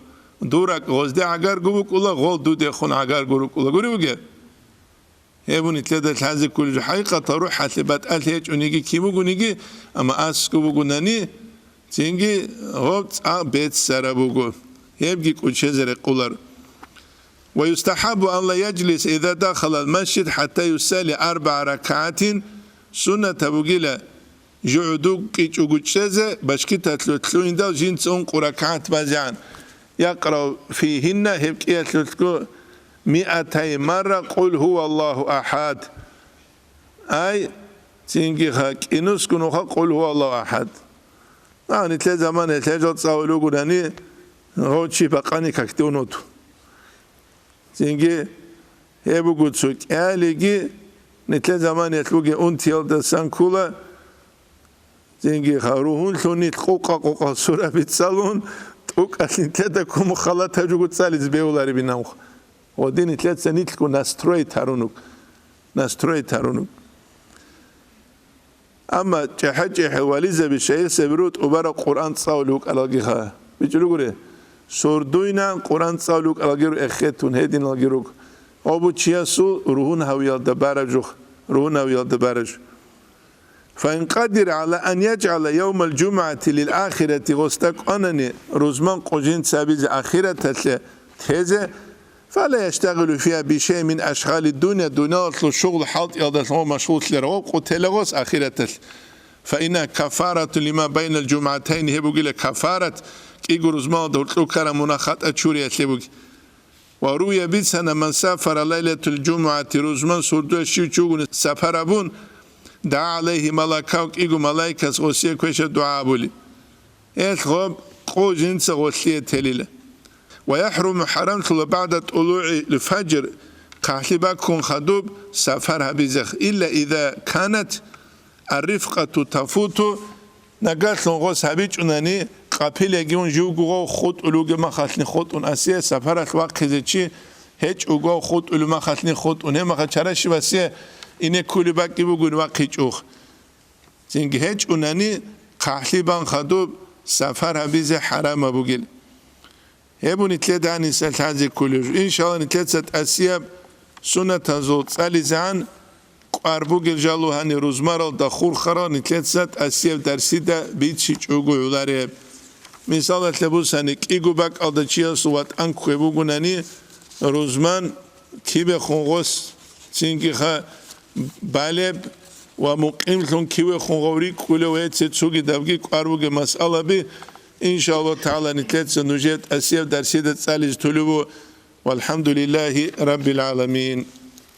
Дурак гъозде гӀагарго букӀула, гъол дудехун гӀагарго рукӀула. Гури бугеб? Гьеб нилъеда лъазе кколеб жо. ХӀакъикъатал рухӀалъе батӀалъи гьечӀониги кин бугониги, амма аскӀу бугунани, цинги гъоб цӀакъ беццараб буго. Гьебги кӀочезе рекъолар. ويستحب أن لا يجلس إذا دخل المسجد حتى يصلي أربع ركعات. Суннат гьабугила, жугьутӀ кӀичӀого чӀезе, башкиталъулъ лъугьиндал жинца ункъо ракагӀат базегӀан. يقرأ فيهن, гьеб кӀиялъулъго, مائتي مرة قل هو الله أحد. Ай, цинги ха, кӀинусго нуха قل هو الله أحد. А, нилъер заман гьелъежал цӀалулев вугони, гъов чи бакъани какде уноту. Цинги гьеб буго цо кӀалиги, нилъер заманиялъ бугеб унтиялдасан ккола, цинги ха, ругьунлъун нилъ къукъа-къукъа сураби цӀалун, тӀукӀалъ нилъеда кумухъ халатаб жуго цӀализе бегьулареб инанха. Гъодин нилъеца нилъго настроить гьарунук, настроить гьарунук. Амма чӀехӀе-чӀехӀе вализаби, шайихзаби ру тӀубараб Къуръан цӀалулев вукӀаралгиха. БичӀчӀулгури, сордуйнан Къуръан цӀалулев вукӀаралги ру эхетун гьединалги руго. Гьобу чиясул ругьун гьавиялда бараб жух, ругьун гьавиялда бараб жух. فإن قدر على أن يجعل يوم الجمعة للآخرة, гъосда кӀванани рузман къо жинца гьабизе ахираталъе тезе, فلا يشتغل فيها بشيء من أشغال الدنيا, дуниялалъул шугъул хӀалтӀиялдалъун машгъуллъарав къо тела гъос ахираталъ. فإنها كفارة لما بين الجمعتين, гьеб бугила кафарат, кӀиго рузмалда гьоркьов ккараб мунагь хатӀа чуриялъе буги. وروي, бицана, من سافر ليلة الجمعة, рузман сордоялъ щив чи вугони сапар гьабун, دعا عليه ملكان, кӀиго малаикас гъосие квешаб дугӀа гьабули. Гьелъ гъоб къо жинца гъолъие телила. ويحرم, хӀарамлъула, بعد طلوع الفجر, хъахӀлъи баккун хадуб сапар гьабизехъ, إلا إذا كانت الرفقة تفوت, нагагьлъун гъос гьабичӀунани, къапилаги ун живго гъов хутӀулев вугеб махалъни хутӀун, асие сапаралъ вахъизе чи гьечӀого гъов хутӀулев махалъни хутӀун, гьеб махалъ чара щиб асие ине кколеб бакӀги бугони вахъичӀухъ. Цинги гьечӀунани, хъахӀлъи бан хадуб сапар гьабизе хӀарамаб бугел. Гьеб нилъеда гьаниса лъазе кколеб жо. Иншалла, нилъеца тӀасияб суннатазул цӀализегӀан кӀвар бугел жал гьанир рузмаралда хурхарал нилъеца тӀасияб дарсида бичичӀого гӀолареб. Мисалалъе бусани, кӀиго бакӀалда чиясул ватӀан ккве бугунани, рузман кибехун гъос цинги ха балеб ва мукъимлъун кивехун гъов рикӀкӀулев гьеце цогидабги кӀвар бугеб масъалаби, иншааллагьу тагӀала, нилъеца нужее тӀасияб дарсида цӀализе толеб буго. Валхамдулиллагьи раббил гӀаламин.